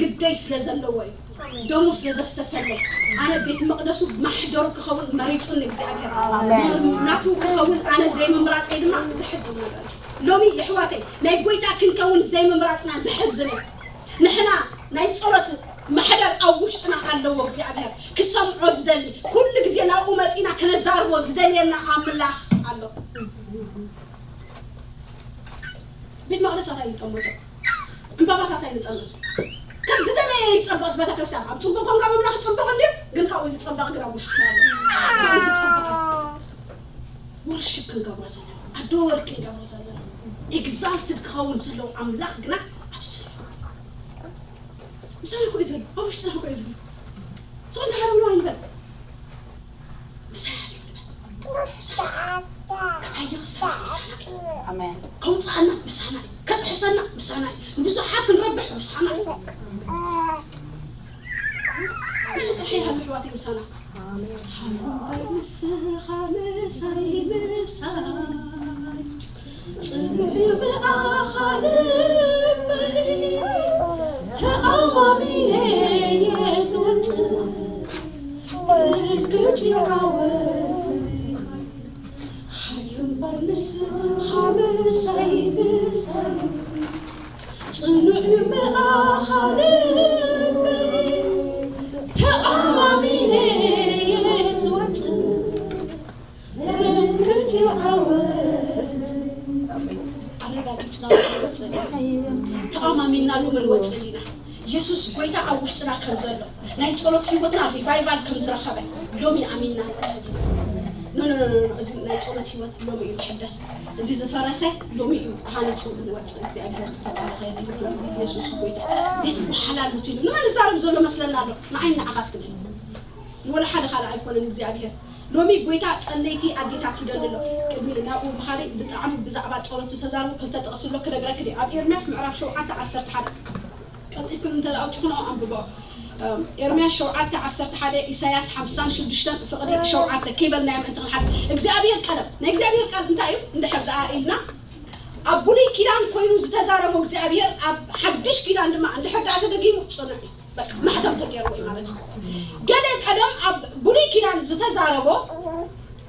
ግደይ ስለ ዘለዎ እዩ። ደሙ ስለ ዘፍሰሰለይ። ኣነ ቤት መቕደሱ ማሕደሩ ክኸውን መሪጹኒ እግዚኣብሔር። ኣሜን። ናቱ ክኸውን ኣነ ዘይምምራጸይ ድማ ዘሕዝን ነገር እዩ። ሎሚ የሕዋተይ ናይ ጎይታ ክንከውን ዘይምምራጽና ዘሕዝን እዩ። ንሕና ናይ ጸሎት ማሕደር ኣብ ውሽጥና ኣለዎ እግዚኣብሔር ክሰምዖ ዝደሊ፣ ኩሉ ግዜ ናብኡ መጺና ክነዛርቦ ዝደልየና ኣምላኽ ኣሎ። ቤት መቕደሳት ኣይንጠምቶ፣ ዕምባባታት ኣይንጠምት። ከም ዝደለየ ይጸበቕ ቤተ ክርስቲያን። ኣብ ጽቡቕ ኮንካ ምምላኽ ጽቡቕ እንድዩ፣ ግን ካብኡ ዝጸበቕ ግን ኣብ ውሽጥና ኣሎ። ካብኡ ዝጸበቕ ወርሺፕ ክንገብሮ ዘለና፣ ኣዶር ክንገብሮ ዘለና፣ ኤግዛልትድ ክኸውን ዘለዎ ኣምላኽ ግና ኣብዚ ኣሎ። ምሳና እኮ እዩ ዘሎ፣ ኣብ ውሽጥና እኮ እዩ ዘሎ። ሰው እንተሃረምና ኣይንበል። ምሳና እዩ ንበል። ምሳና። ክዓይ ክሳብ ምሳና እዩ። ኣሜን። ከውፅኣና ምሳና እዩ። ከጥሕሰና ምሳና እዩ። ብዙሓት ክንረብሕ ምሳና እዩ። እሱ ጥራሕ ይሃሉ ኣሕዋተይ ምሳና። ኣሜን። ሃለምበር ንስኻ ምሳይ ምሳይ። ጽኑዕ ብኣኻ ልበይ ተኣማሚነ እየ ዝወጽእ። ርግጽ ይዓወት ሓይሉ እምበር ንስኻ ምሳይ ምሳይ። ጽኑዕ ብኣኻ ልበይ ተኣማሚነ እየ ዝወጽእ። ርግጽ ይዓወት። ኣረጋጊጽና ንወጽእ ኢና። ተኣማሚንና ሎሚ ንወጽእ ኢና። የሱስ ጎይታ ኣብ ውሽጥና ከም ዘሎ፣ ናይ ጸሎት ህይወትና ሪቫይቫል ከም ዝረኸበ ሎሚ ኣሚንና ንወጽእ ኢና። ኖ፣ ኖ፣ ኖ፣ ኖ፣ እዚ ናይ ጸሎት ህይወት ሎሚ እዩ ዝሕደስ። እዚ ዝፈረሰ ሎሚ እዩ ተሃኒጹ ንወጽእ። እግዚኣብሔር ዝተባረኸ ይሁን። የሱስ ጎይታ። ቤት ጓሓላሉት ኢሉ ንመን ዝዛረብ ዘሎ መስለና ኣሎ? ንዓይ ንዓኻት ክብል። ንወላ ሓደ ካልእ ኣይኮነን እግዚኣብሔር። ሎሚ ጎይታ ጸለይቲ ኣዴታት ይደሊ ኣሎ። ቅድሚ ናብኡ ምኻደይ ብጣዕሚ ብዛዕባ ጸሎት ዝተዛረቡ ክልተ ጥቕሲ ኣሎ ክነግረኪ ድየ። ኣብ ኤርምያስ ምዕራፍ ሸውዓተ ዓሰርተ ሓደ ቀልጢፍክን እንተ ኣውጺኽንኦ ኣንብቦ። እም፣ ኤርምያስ ሸውዓተ ዓሰርተ ሓደ፣ ኢሳያስ ሓምሳን ሽዱሽተን ፍቕዲ ሸውዓተ ከይበልናዮ ምእንቲ ክንሓልፍ። እግዚኣብሔር ቀለም፣ ናይ እግዚኣብሔር ቃል እንታይ እዩ? እንድሕር ደኣ ኢልና ኣብ ብሉይ ኪዳን ኮይኑ ዝተዛረቦ እግዚኣብሔር ኣብ ሓድሽ ኪዳን ድማ እንድሕር ደኣ ተደጊሙ ጽኑዕ እዩ። በቃ ማሕተም ተገይርዎ እዩ ማለት እዩ። ገለ ቀደም ኣብ ብሉይ ኪዳን ዝተዛረቦ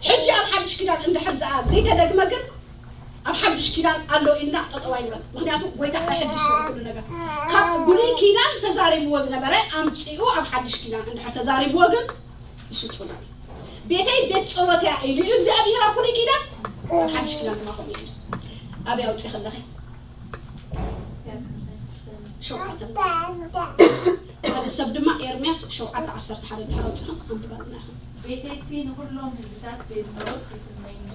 ሕጂ ኣብ ሓድሽ ኪዳን እንድሕር ዝኣ ዘይተደግመ ግን ኣብ ሓድሽ ኪዳን ኣሎ ኢልና ጠጠው ኣይንበል። ምክንያቱ ጎይታ ኣይሕድሽ እዩ ኩሉ ነገር። ካብ ብሉይ ኪዳን ተዛሪብዎ ዝነበረ ኣምጺኡ ኣብ ሓድሽ ኪዳን እንድሕር ተዛሪብዎ ግን እሱ ጽኑዕ እዩ። ቤተይ ቤት ጸሎት እያ ኢሉ እዩ እግዚኣብሔር ኣብ ብሉይ ኪዳን፣ ኣብ ሓድሽ ኪዳን ድማ ከምኡ ኢሉ። ኣበይ ኣውጺእ ከለኺ? ሸውዓተ። ሓደ ሰብ ድማ ኤርምያስ ሸውዓተ ዓሰርተ ሓደ ድሕር ኣውጺእና ኣንብባልና ኢኹም። ቤተይሲ ንኹሎም ህዝብታት ቤት ጸሎት ክስመይዎ፣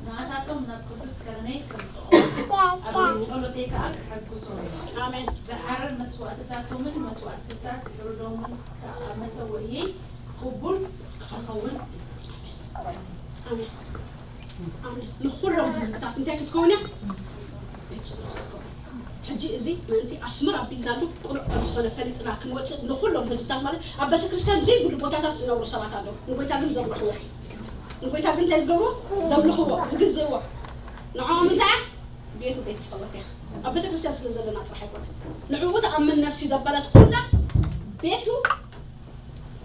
ንኣታቶም ናብ ቅዱስ ከረነይ ከምጽኦም፣ ኣብ ቤት ጸሎተይ ከኣ ክሕጉሶም እዩ። ኣሜን። ዝሓርር መስዋእትታቶምን መስዋእትታት ሕሩዶምን ከኣ ኣብ መሰውእየይ ክቡር ክኸውን እዩ። ኣሜን። ኣሜን። ንኹሎም ህዝብታት እንታይ ክትከውን እያ? ቤት ጸሎት ክትከውን። ሕጂ እዚ ምእንቲ ኣስምር ኣቢልናሉ ቅኑዕ ከም ዝኾነ ፈሊጥና ክንወጽእ ንኹሎም ህዝብታት ማለት ኣብ ቤተ ክርስቲያን ዘይብሉ ቦታታት ዝነብሩ ሰባት ኣለዉ። ንጎይታ ግን ዘምልኽዎ። ንጎይታ ግን እንታይ ዝገብሩ? ዘምልኽዎ፣ ዝግዝእዎ። ንዕኦም እንታይ እያ? ቤቱ ቤት ጸሎት እያ። ኣብ ቤተ ክርስቲያን ስለ ዘለና ጥራሕ ኣይኮነን። ንዕኡ ተኣምን ነፍሲ ዘበለት ኩላ ቤቱ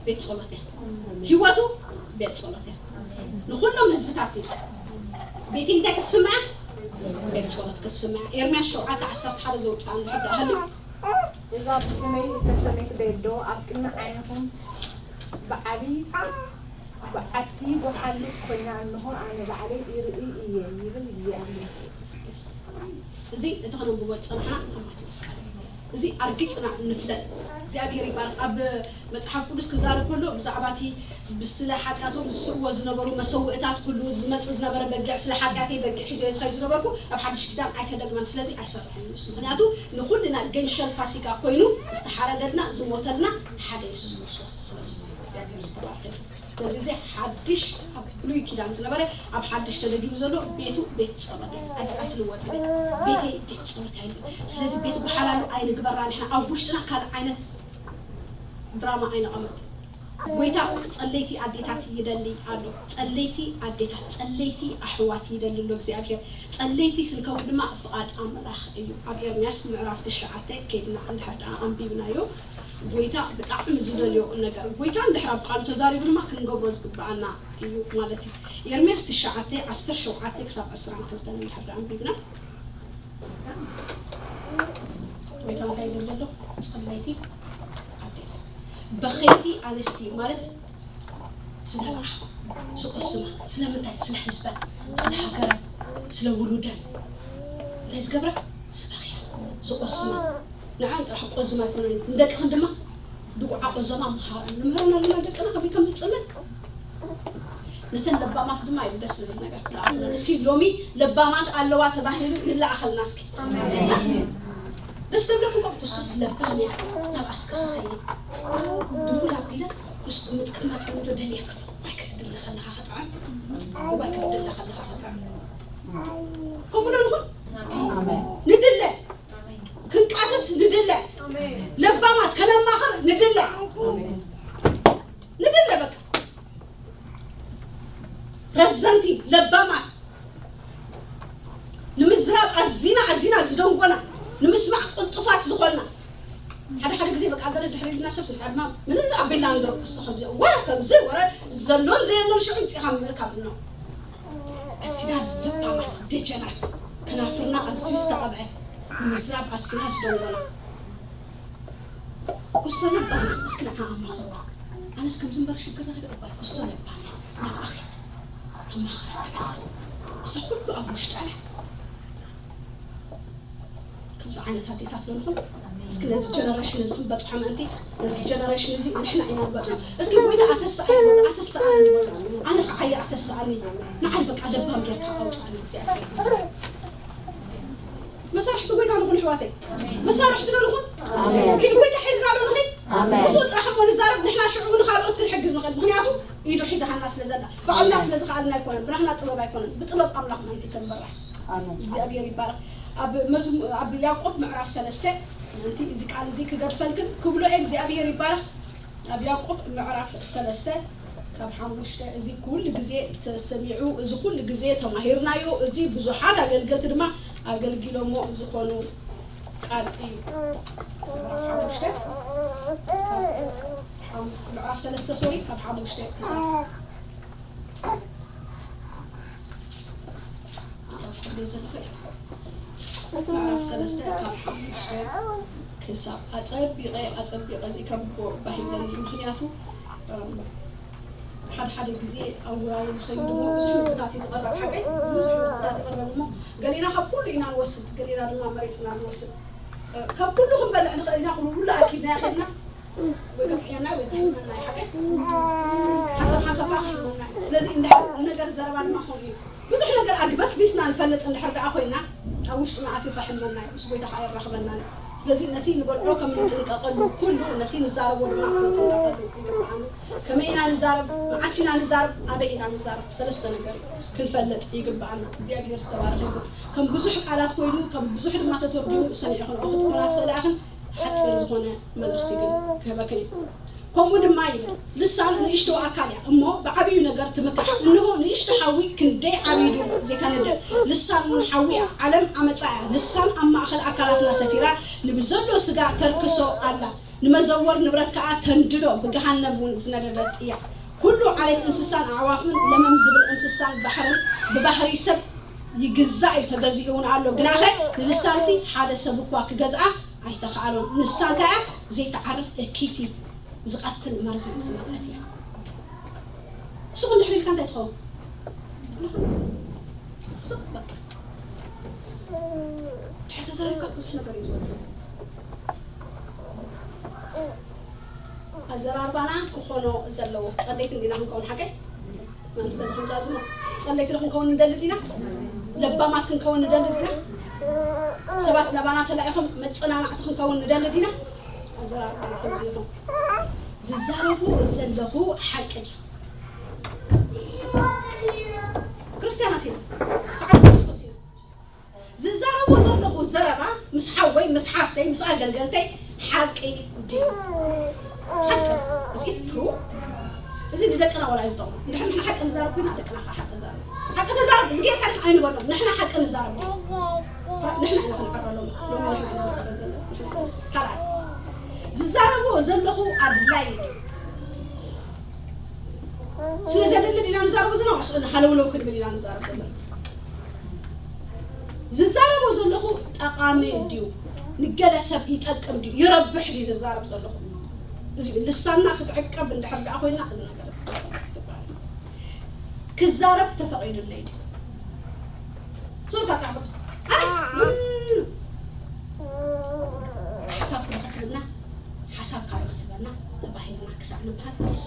ቤት ጸሎት እያ። ህይወቱ ቤት ጸሎት እያ። ንኹሎም ህዝብታት እዩ። ቤቲ እንታይ ክትስምዕ? ቤት ጸሎት ክትስምዕ። ኤርምያስ ሸውዓተ ዓሰርተ ሓደ ዘውፅኣ እንድሕር ደኣ ሃልዩ። እዛ ብስመይ እተሰመየት ቤት ዶ ኣብ ቅድሚ ዓይንኹም ብዓቢ በዓቲ ጓሓሉት ኮይና፣ እንሆ፣ ኣነ ባዕለይ ይርኢ እየ፣ ይብል እግዚኣብሔር። እዚ እቲ ከነንብቦ ዝጸናሕና ኣብ ማቴዎስ ቃል እዩ። እዚ ኣርጊጽና ንፍለጥ። እግዚኣብሔር ይባረክ። ኣብ መጽሓፍ ቅዱስ ክዛረብ ከሎ ብዛዕባ እቲ ብስለ ሓጢኣቶም ዝስእዎ ዝነበሩ መሰውእታት፣ ኩሉ ዝመጽእ ዝነበረ በጊዕ፣ ስለ ሓጢኣተይ በጊዕ ሒዘ ዝኸይድ ዝነበርኩ ኣብ ሓድሽ ኪዳን ኣይተደግመን፣ ስለዚ ኣይሰርሕን እዩ። ምክንያቱ ንኹልና ገንሸል ፋሲካ ኮይኑ ዝተሓረደልና ዝሞተልና ሓደ የሱስ ክርስቶስ ስለ ዝኾነ እግዚኣብሔር ዝተባረከ ይሁን። ስለዚ እዚ ሓድሽ ኣብ ብሉይ ኪዳን ዝነበረ ኣብ ሓድሽ ተደጊሙ ዘሎ ቤቱ ቤት ጸሎት እዩ። ኣይ-፣ ኣይትልወጥን እዩ። ቤተይ ቤት ጸሎት እያ ኢሉ። ስለዚ ቤት ጓሓላሉ ኣይንግበራ ንሕና ኣብ ውሽጥና ካልእ ዓይነት ድራማ ኣይነቐምጥ። ጎይታ ጸለይቲ ኣዴታት ይደሊ ኣሎ። ጸለይቲ ኣዴታት፣ ጸለይቲ ኣሕዋት ይደሊ ኣሎ እግዚኣብሔር። ጸለይቲ ክንከውን ድማ ፍቓድ ኣምላኽ እዩ። ኣብ ኤርምያስ ምዕራፍ ትሽዓተ ከይድና እንድሕር ደኣ ኣንቢብናዮ፣ ጎይታ ብጣዕሚ ዝደልዮ ነገር፣ ጎይታ እንድሕር ኣብ ቃሉ ተዛሪቡ ድማ ክንገብሮ ዝግብኣና እዩ ማለት እዩ። ኤርምያስ ትሽዓተ ዓሰርተ ሸውዓተ ክሳብ ዕስራን ክልተን እንድሕር ደኣ ኣንቢብና፣ ጎይታ እንታይ ይብል ኣሎ? ጸለይቲ ኣዴታት። በኸይቲ ኣንስቲ ማለት ዝነብዓ፣ ዝቕስማ፣ ስለምንታይ? ስለ ህዝበን፣ ስለ ሃገረን፣ ስለ ውሉደን። እንታይ ዝገብራ? ዝበኽያ፣ ዝቕስማ። ንዓን ጥራሕ ቆዝማ ኣይኮነን፣ ንደቅኽን ድማ ድጉዓ ቆዘማ መሃረን። ንምህረን ኣለና ደቅና ከመይ ከም ዝጽመድ። ነተን ለባማት ድማ እዩ ደስ ዝብል ነገር። ንኣኽለን እስኪ ሎሚ ለባማት ኣለዋ ተባሂሉ ይለኣኸልና እስኪ። ደስ ተብለኩም እኮ ክርስቶስ ለባም እያ። ናብ ኣስከ ኸይድ ድውል ኣቢለ ክስ ምጥቅም መጸን ዶ ደልየ ከለኹ ዋይ ክትድለ ከለኻ ኸጥዓም። ዋይ ክትድለ ከለኻ ኸጥዓም። ከምኡ ዶ ንኹን? ንድለ። ክንቃተት ንድለ። ለባማት ከነማኽር ንድለ። ንድለ በቃ። ረዘንቲ ለባማት ንምዝራብ ኣዚና ኣዚና ዝደንጎና ንምስማዕ ቅልጡፋት ዝኾንና ሓደ ሓደ ግዜ በቃ ገለ ድሕሪ ኢልና ሰብ ስለ ድማ ምልእ ኣቢልና ንድረቁ እስቶ ከምዚ ወይ ከምዚ ወረ ዘሎን ዘየሎን ሽዑ ይምፅእኻ ምእካብ ነው። ኣዚና ለባማት ደጀናት ከናፍርና ኣዝዩ ዝተቐብዐ ንምዝራብ ኣዚና ዝደንጎና ክስቶ ለባና እስኪ ንዓ ኣማኽርዋ። ኣነስ ከምዚ እምበር ሽግር ረኺበ እባ ክስቶ ለባና ናብኣ ኺድ ተማኽረኪ በስ እዛ ኩሉ ኣብ ውሽጣ እያ። ከምዚ ዓይነት ኣዴታት ዶ ንኹን? እስኪ ነዚ ጀነሬሽን እዚ ክንበፅሖ ምእንቲ ነዚ ጀነሬሽን እዚ ንሕና ኢና ንበፅሖ። እስኪ ጎይታ ኣተስኣኒ በሉ፣ ኣተስኣኒ በሉ። ኣነ ክዓይ ኣተስኣኒ ንዓይ በቃ ለባም ጌርካ ኣውፅኣኒ እግዚኣብሔር። መሳርሕቲ ጎይታ ንኹን ኣሕዋተይ፣ መሳርሕቲ ዶ ንኹን? ኢድ ጎይታ ሒዝና ዶ ንኺድ? ምስኡ ጥራሕ እሞ ንዛረብ። ንሕና ሽዑ ንኻልኦት ክንሕግዝ ንኽእል፣ ምኽንያቱ ኢዱ ሒዛሃና ስለ ዘላ። ባዕልና ስለ ዝኸኣልና ኣይኮነን፣ ብናህና ጥበብ ኣይኮነን፣ ብጥበብ ኣምላኽ ምእንቲ ክንበራሕ። እግዚኣብሔር ይባረኽ። ኣብ መዝሙ ኣብ ያዕቆብ ምዕራፍ ሰለስተ ምእንቲ እዚ ቃል እዚ ክገድፈልክን ክብሎ እየ። እግዚኣብሔር ይባረኽ። ኣብ ያዕቆብ ምዕራፍ ሰለስተ ካብ ሓሙሽተ፣ እዚ ኩሉ ግዜ ተሰሚዑ፣ እዚ ኩሉ ግዜ ተማሂርናዮ፣ እዚ ብዙሓት ኣገልገልቲ ድማ ኣገልጊሎሞ ዝኾኑ ቃል እዩ። ምዕራፍ ሓሙሽተ፣ ካብ ሓም-፣ ምዕራፍ ሰለስተ፣ ሶሪ፣ ካብ ሓሙሽተ ክሳብ ምዕራፍ ሰለስተ ካብ ሓሙሽተ ክሳብ ኣጸቢቐ፣ ኣጸቢቐ እዚ ከብቦ ባሂለኒ። ምኽንያቱ፣ እም፣ ሓደ ሓደ ግዜ ኣብ ውራይ ንኸይድ እሞ ብዙሕ ምግብታት እዩ ዝቐርብ። ሓቀይ? ብዙሕ ምግብታት ይቐርብ እሞ ገሊና ካብ ኩሉ ኢና ንወስድ፣ ገሊና ድማ መሪጽና ንወስድ። እ፣ ካብ ኩሉ ክንበልዕ ንኽእል ኢና፣ ኩሉ ኣኪብና ኸድና። ወይ ከጥዕየና ወይ ከሕመና እዩ። ሓቀይ? ሓሳብ ሓሳብ ከዓ ከሕመና እዩ። ስለዚ እንድሕር ንነገር ዘረባ ድማ ከምኡ እዩ። ብዙሕ ነገር ኣግበስቢስና ንፈልጥ እንድሕር ደኣ ኮይና፣ ኣብ ውሽጥና ኣትዩ ከሕመና እዩ። ምስ ጎይታ ከዓ የራኽበና እዩ። ስለዚ ነቲ ንበልዖ ከም ንጥንቀቐሉ ኩሉ፣ ነቲ ንዛረቦ ድማ ክንጥንቀቐሉ ይግብኣና። ከመይ ኢና ንዛረብ? መዓስ ኢና ንዛረብ? ኣበይ ኢና ንዛረብ? ሰለስተ ነገር እዩ ክንፈልጥ ይግብኣና። እግዚኣብሔር ዝተባረኸ ይኹን። ከም ብዙሕ ቃላት ኮይኑ፣ ከም ብዙሕ ድማ ተተርጒሙ ሰሚዕኽንኦ ክትኮና ትኽእላ ኢኽን። ሓጺር ዝኾነ መልእኽቲ ግን ክህበክን እዩ። ከምኡ ድማ ይብል፣ ልሳን ንእሽቶ ኣካል እያ እሞ ብዓብዩ ነገር ትምካሕ። እንሆ ንእሽቶ ሓዊ ክንደይ ዓብዩ ድዩ ዘይተንድድ። ልሳን እውን ሓዊ እያ፣ ዓለም ዓመጻ እያ። ልሳን ኣብ ማእከል ኣካላትና ሰፊራ ንብዘሎ ስጋ ተርክሶ ኣላ፣ ንመዘወር ንብረት ከኣ ተንድዶ፣ ብገሃነም እውን ዝነደደት እያ። ኩሉ ዓሌት እንስሳን ኣዕዋፍን ለመም ዝብል እንስሳን ባሕርን ብባህሪ ሰብ ይግዛእ እዩ፣ ተገዚኡ እውን ኣሎ። ግናኸ ንልሳንሲ ሓደ ሰብ እኳ ክገዝኣ ኣይተኻእሎን። ንሳ እንታይ እያ? ዘይትዓርፍ እኪይቲ ዝቐትል መርዚ እዩ ዝመልአት እያ። ንስኹም ድሕሪ ኢልካ እንታይ ትኸውን? ስቕ በቃ። ድሕሪ ተዛሪብካ ብዙሕ ነገር እዩ ዝወፅእ። ኣዘራርባና ክኾኖ ዘለዎ። ጸለይቲ እንዲና ክንከውን ሓቀይ? ምእንቲ በዚ ከምዚ ኣዝሞ ጸለይቲ ዶ ክንከውን ንደሊ ዲና? ለባማት ክንከውን ንደሊ ዲና? ሰባት ናባና ተላኢኾም መጸናናዕቲ ክንከውን ንደሊ ዲና? ኣዘራርባና ከምዚ ይኹን። ዝዛረቦ ዘለኹ ሓቂ ድዩ? ክርስትያናት ኢና። ሰዓት ክርስቶስ ኢና። ዝዛረቦ ዘለኹ ዘረባ ምስ ሓወይ፣ ምስ ሓፍተይ፣ ምስ ኣገልገልተይ ሓቂ ድዩ? ሓቂ ድዩ? Is it true? እዚ ንደቅና ዋላ እዩ ዝጠቕሞ። እንድሕር ንሕና ሓቂ ንዛረብ ኮይና ደቅና ከዓ ሓቂ ንዛረብ። ሓቂ ተዛረብ፣ እዚ ጌርካ ድካ ኣይንበሎም። ንሕና ሓቂ ንዛረብ ድዩ? ንሕና ኢና ክንዓረሎም። ሎሚ ንሕና ኢና ንዓረብ ዘለና። ንሕና ኢና። ካልኣይ፣ ዝዛረቦ ዘለኹ ኣድላይ ድዩ? ስለ ዘደሊ ዲና ንዛረቦ ዘለና ዋላ ስእና ሃለውለው ክንብል ኢና ንዛረብ ዘለና። ዝዛረቦ ዘለኹ ጠቓሚ ድዩ? ንገለ ሰብ ይጠቅም ድዩ? ይረብሕ ድዩ ዝዛረብ ዘለኹ? እዚ ልሳና ክትዕቀብ እንድሕር ደኣ ኮይና፣ እዚ ነገር ክዛረብ ተፈቒዱለይ ድዩ? ዞርካ ጣዕማ። ኣይ፣ ሓሳብ ክትብልና፣ ሓሳብ ካልእ ክትበልና ተባሂልና ክሳዕ ንበሃል ንሱ።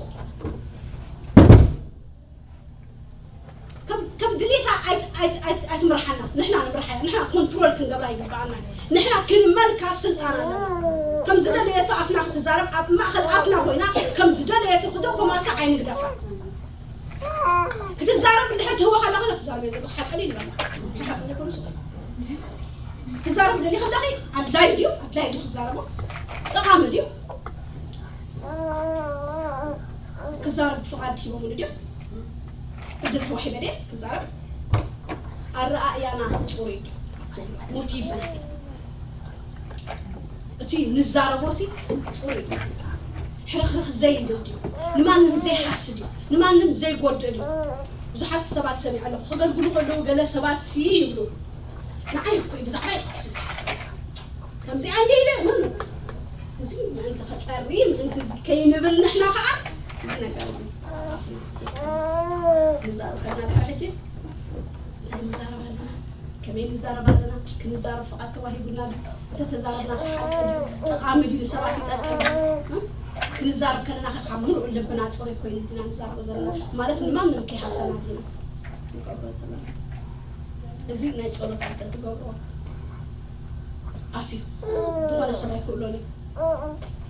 ከም ከም ድሌታ ኣይት- ኣይት- ኣይት- ኣይትምርሓና። ንሕና ንምርሓያ፣ ንሕና ኮንትሮል ክንገብራ ይግባኣና። ንሕና ክንመልካ ስልጣን ኣለና። ከም ዝደለየቶ ኣፍና ክትዛረብ፣ ኣብ ማእኸል ኣፍና ኮይና ከም ዝደለየቶ ክተኮማሳ ኣይንግደፋ። ክትዛረብ እንድሕር ትህወኻ ኣለኻ ክትዛረብ እየ ዘለኹ። ሓቂ ድዩ ይበላ። ሓቂ ዘይኮነ ስቕ። ክትዛረብ ደሊኻ ኣለኺ ኣድላይ ድዩ? ኣድላይ ድዩ ክዛረቦ? ጠቓሚ ድዩ? ክዛረብ ፍቓድ ሂቦምሉ ድዮም? ዕድል ተዋሂበ ድየ ክዛረብ? ኣረኣእያና ጽሩይ ድዩ? ሞቲቭና እቲ ንዛረቦ ሲ ጽሩይ ድዩ? ሕርኽርኽ ዘይብል ድዩ? ንማንም ዘይሓስድ ድዩ? ንማንም ዘይጎድእ ድዩ? ብዙሓት ሰባት ሰሚዐ ኣለኹ። ከገልግሉ ከለዉ ገለ ሰባት ሲ ይብሉ። ንዓይ እኮ እዩ፣ ብዛዕባይ እኮ እዩ ዝዛረብ። ከምዚኣ እንዲኢለ፣ እም፣ እዚ ምእንቲ ከጸሪ፣ ምእንቲ እዚ ከይንብል ንሕና ኸኣ እዚ ነገር እዚ ኣፍና ንዛረብ ከለና ድሕሪ ሕጂ እንታይ ንዛረብ ኣለና? ከመይ ንዛረብ ኣለና? ክንዛረብ ፍቓድ ተዋሂቡና ድዩ? እንተተዛረብና ከ ሓቂ ድዩ? ጠቓሚ ድዩ? ንሰባት ይጠቅም ድዩ? እም? ክንዛረብ ከለና ከ ካብ ምሉእ ልብና ጽሩይ ኮይኑ ድና ንዛረቦ ዘለና? ማለት ንማንም ከይሃሰና ድና ንገብሮ ዘለና? እዚ ናይ ጸሎት ኣደ ትገብሮ ኣፍ እዩ። ዝኾነ ሰብ ኣይክእሎን እዩ።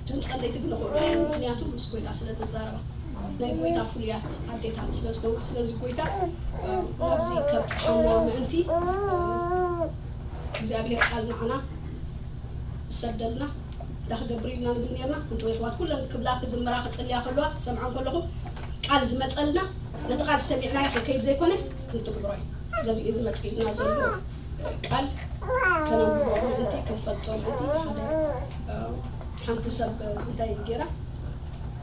እተን ጸለይቲ ግን ይኽእሎ እዮም። ምኽንያቱ ምስ ጎይታ ስለ ተዛረባ። ናይ ጎይታ ፍሉያት ኣዴታት ስለ ዝኾና። ስለዚ ጎይታ፣ እ፣ ናብዚ ከብጽሓና ምእንቲ፣ እ፣ እግዚኣብሔር ቃል ንዓና ዝሰደልና እንታይ ክገብር ኢልና ንብል ኔርና? እንተ የሕዋት ኩለን ክብላ፣ ክዝምራ፣ ክጽልያ ከለዋ ሰምዓን ከለኹ ቃል ዝመጸልና ነቲ ቃል ሰሚዕናዮ ክንከይድ ዘይኮነ ክንትግብሮ እዩ። ስለዚ እዚ መጺኡና ዘሎ ቃል ከነንብቦ ምእንቲ ክንፈልጦ ምእንቲ ሓደ፣ እ፣ ሓንቲ ሰብ እንታይ ገይራ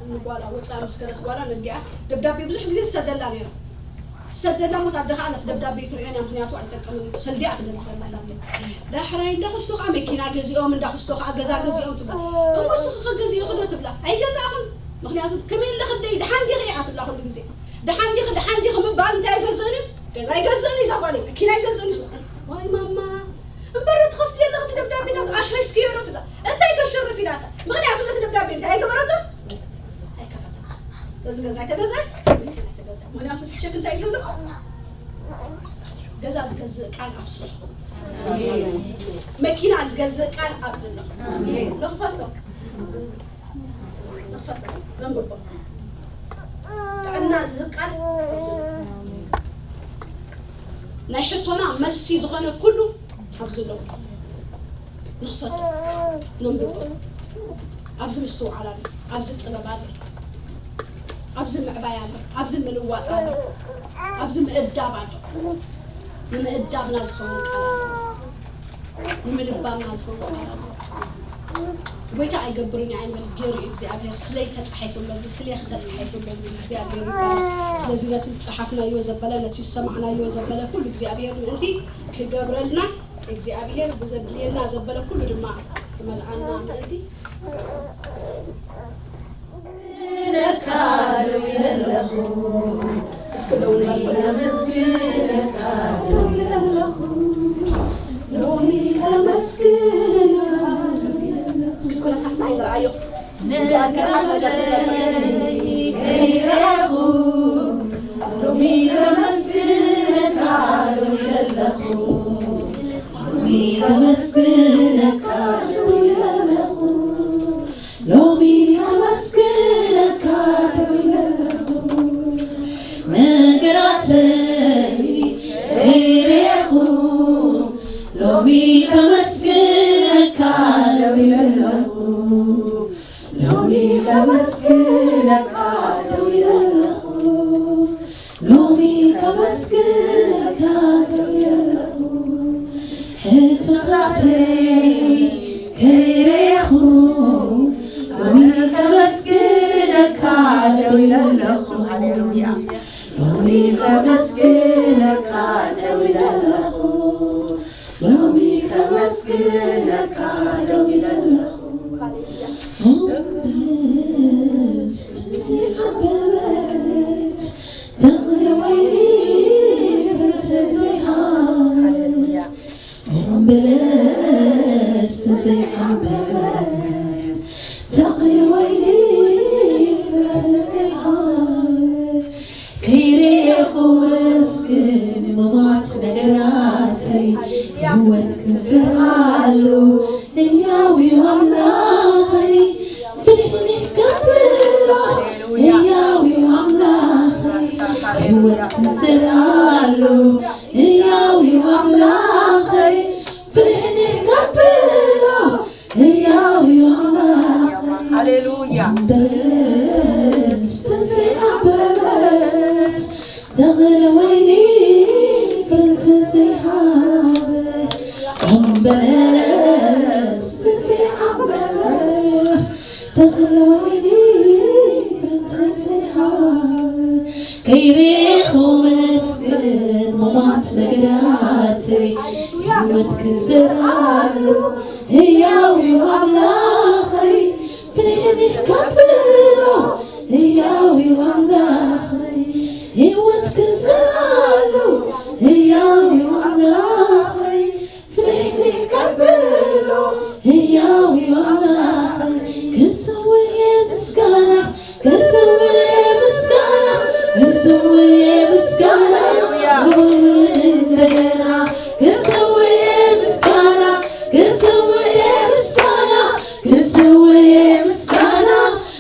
ንጓላ ወፃ ምስ ከደት ጓላ ነዲኣ ደብዳቤ ብዙሕ ግዜ ዝሰደላ ነይሩ። ትሰደላ ሞት ኣደ ከዓ ነቲ ደብዳቤ ትሪኦ እያ፣ ምክንያቱ ኣይጠቀምን እዩ። ሰልዲኣ ትደሊ ዘላ ዳሕራይ እንዳክስቶ ከዓ መኪና ገዚኦም፣ እንዳክስቶ ከዓ ገዛ ገዚኦም ትብላ። እሞ ንስኺ ከገዚኡ ክዶ ትብላ ኣይገዛእኹን። ምክንያቱ ከመይ ኣለኺ ደይ ደሓን ዲኺ እያ ትብላ ኩሉ ግዜ። ደሓን ዲኺ ደሓን ዲኺ ምባል እንታይ ኣይገዝእን እዩ? ገዛ ኣይገዝእን እዩ እዛ ጓለይ፣ መኪና ኣይገዝእን እዩ። ዋይ ማማ እምበር ትኸፍትዮ ኣለኺ እቲ ደብዳቤታት ኣሽሪፍክዮ ዶ ትብላ። እንታይ ከሽርፍ ኢላታ? ምክንያቱ ነቲ ደብዳቤ እንታይ ኣይገበረቶ? ኣይከፈተቶ። እዚ ገዛ ኣይተገዝአ፣ መኪና ኣይተገዝአ። ምክንያቱ እቲ ቸክ እንታይ እዩ ዘሎ? ገዛ ዝገዝእ ቃል ኣብዚ ኣሎ። መኪና ዝገዝእ ቃል ኣብዚ ኣሎ። ንኽፈቶ። ንኽፈቶ። ነንብቦ። ጥዕና ዝህብ ቃል ኣብዚ ኣሎ። ናይ ሕቶና መልሲ ዝኾነ ኩሉ ኣብዚ ኣሎ። ንኽፈቶ፣ ነንብቦ። ኣብዚ ምስትውዓል ኣሎ፣ ኣብዚ ጥበብ ኣሎ፣ ኣብዚ ምዕባይ ኣሎ፣ ኣብዚ ምልዋጥ ኣሎ፣ ኣብዚ ምእዳብ ኣሎ። ንምእዳብና ዝኸውን ቃል ኣሎ፣ ንምልባምና ዝኸውን ቃል ኣሎ። ጎይታ ኣይገብርን እዩ ኣይንበል፣ ገይሩ እዩ እግዚኣብሔር። ስለይ ተጻሒፉ ኣሎ፣ እዚ ስሌኺ ተጻሒፉ ኣሎ፣ እዚ እግዚኣብሔር ይባል። ስለዚ ነቲ ዝጸሓፍናዮ ዘበለ፣ ነቲ ዝሰማዕናዮ ዘበለ ኩሉ እግዚኣብሔር ምእንቲ ክገብረልና እግዚኣብሔር ብዘድልየና ዘበለ ኩሉ ድማ ክመልኣና ምእንቲ። ክብረካ ደው ኢለ ኣለኹ። እስኪ ደው ኢለ ኣለኹ። ከመስግነካ ደው ኢለ ኣለኹ። ሎሚ ከመስግነካ ደው ኢለ ኣለኹ። እስኪ ኩነታትና ኣይንርኣዮ። ነጋደይ ከይረኹ ሎሚ ከመስግነካ ደው ኢለ ኣለኹ። ሎሚ ከመስግነካ ደው ኢለ ኣለኹ። ሎሚ ከመስግነካ ደው ኢለ ኣለኹ። ነገራተይ ከይረኹ ሎሚ ከመስግነካ ደው ኢለ ኣለኹ። ሎሚ ከመስግነካ ደው ኢለ ኣለኹ። ሎሚ ከመስግነካ ደው ኢለ ኣለኹ። ሕቶታተይ ከይረኣኹ ሎሚ ከመስግነካ ደው ኢለ ኣለኹ። ሃሌሉያ። ሎሚ ከመስግነካ ደው ኢለ ኣለኹ። ሎሚ ከመስግነካ ደው ኢለ ኣለኹ። ዘይዓበበት ተኽሊ ወይኒ ፍረ ዘይሃበ፣ ኦም በለስ ዘይዓበበት ተኽሊ ወይኒ ፍረ ዘይሃበ፣ ከይሬኹ መስግን ሙማት ነገራተይ ህይወት ክዝርኣሉ ህያው ኣምላኸይ ፍልፍል ከብሎ ህያው ኣምላኸይ ህይወት ክዝርኣሉ ህያው ኣምላኸይ ፍልፍል ከብሎ ህያው ኣምላኸይ ሃሌሉያ። በለስ ዘይዓበበት ተኽሊ ወይኒ ፍረ ዘይሃበ፣ ኦም በለስ ዘይዓበበት ተኽሊ ወይኒ ፍረ ዘይሃበ፣ ከይሬኹ መስግን ሙማት ነገራተይ ህይወት ክዝርኣሉ ህያው ኣምላኸይ ፍልፍል ከብሎ ህያው ኣምላኸይ ህይወት ክዝርኣሉ ህያው ኣምላኸይ ፍልፍል ከብሎ ህያው ኣምላኸይ ክሰውየ ምስጋና ክሰውየ ምስጋና ክሰውየ ምስጋና ሎሚ እንደገና ክሰውየ ምስጋና ክሰውየ ምስጋና ክሰውየ ምስጋና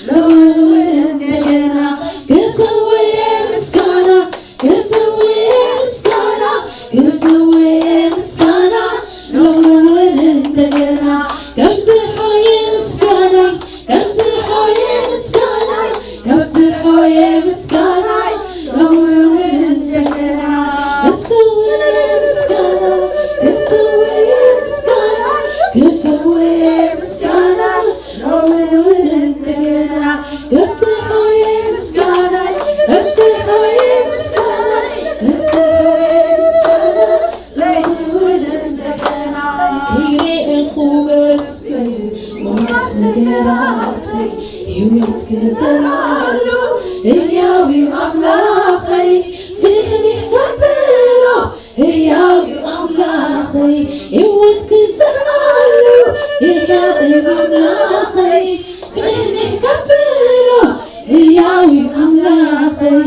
ሎሚ እንደገና ክሰውየ ምስጋና ክሰውየ ምስጋና ክሰውየ ምስጋና ሎሚ እንደገና ከብዝሖ ምስጋና ከብዝሖ ምስጋና ከብዝሖ ምስጋና ሎሚ እንደገና ክሰውየ ምስጋና ክሰውየ ምስጋና ክሰውየ ምስጋና ሎሚ እንደገና ከብዝሖ ምስጋና ከብዝሖ ምስጋና ከብዝሖ ምስጋና ሎሚ እንደገና ከይሬኹ መስግን ሙማት ነገራተይ ህይወት ክዝርኣሉ ህያው ኣምላኸይ ፍልፍል ከብሎ ህያው ኣምላኸይ ህይወት ክዝርኣሉ ህያው ኣምላኸይ ፍልፍል ከብሎ ህያው ኣምላኸይ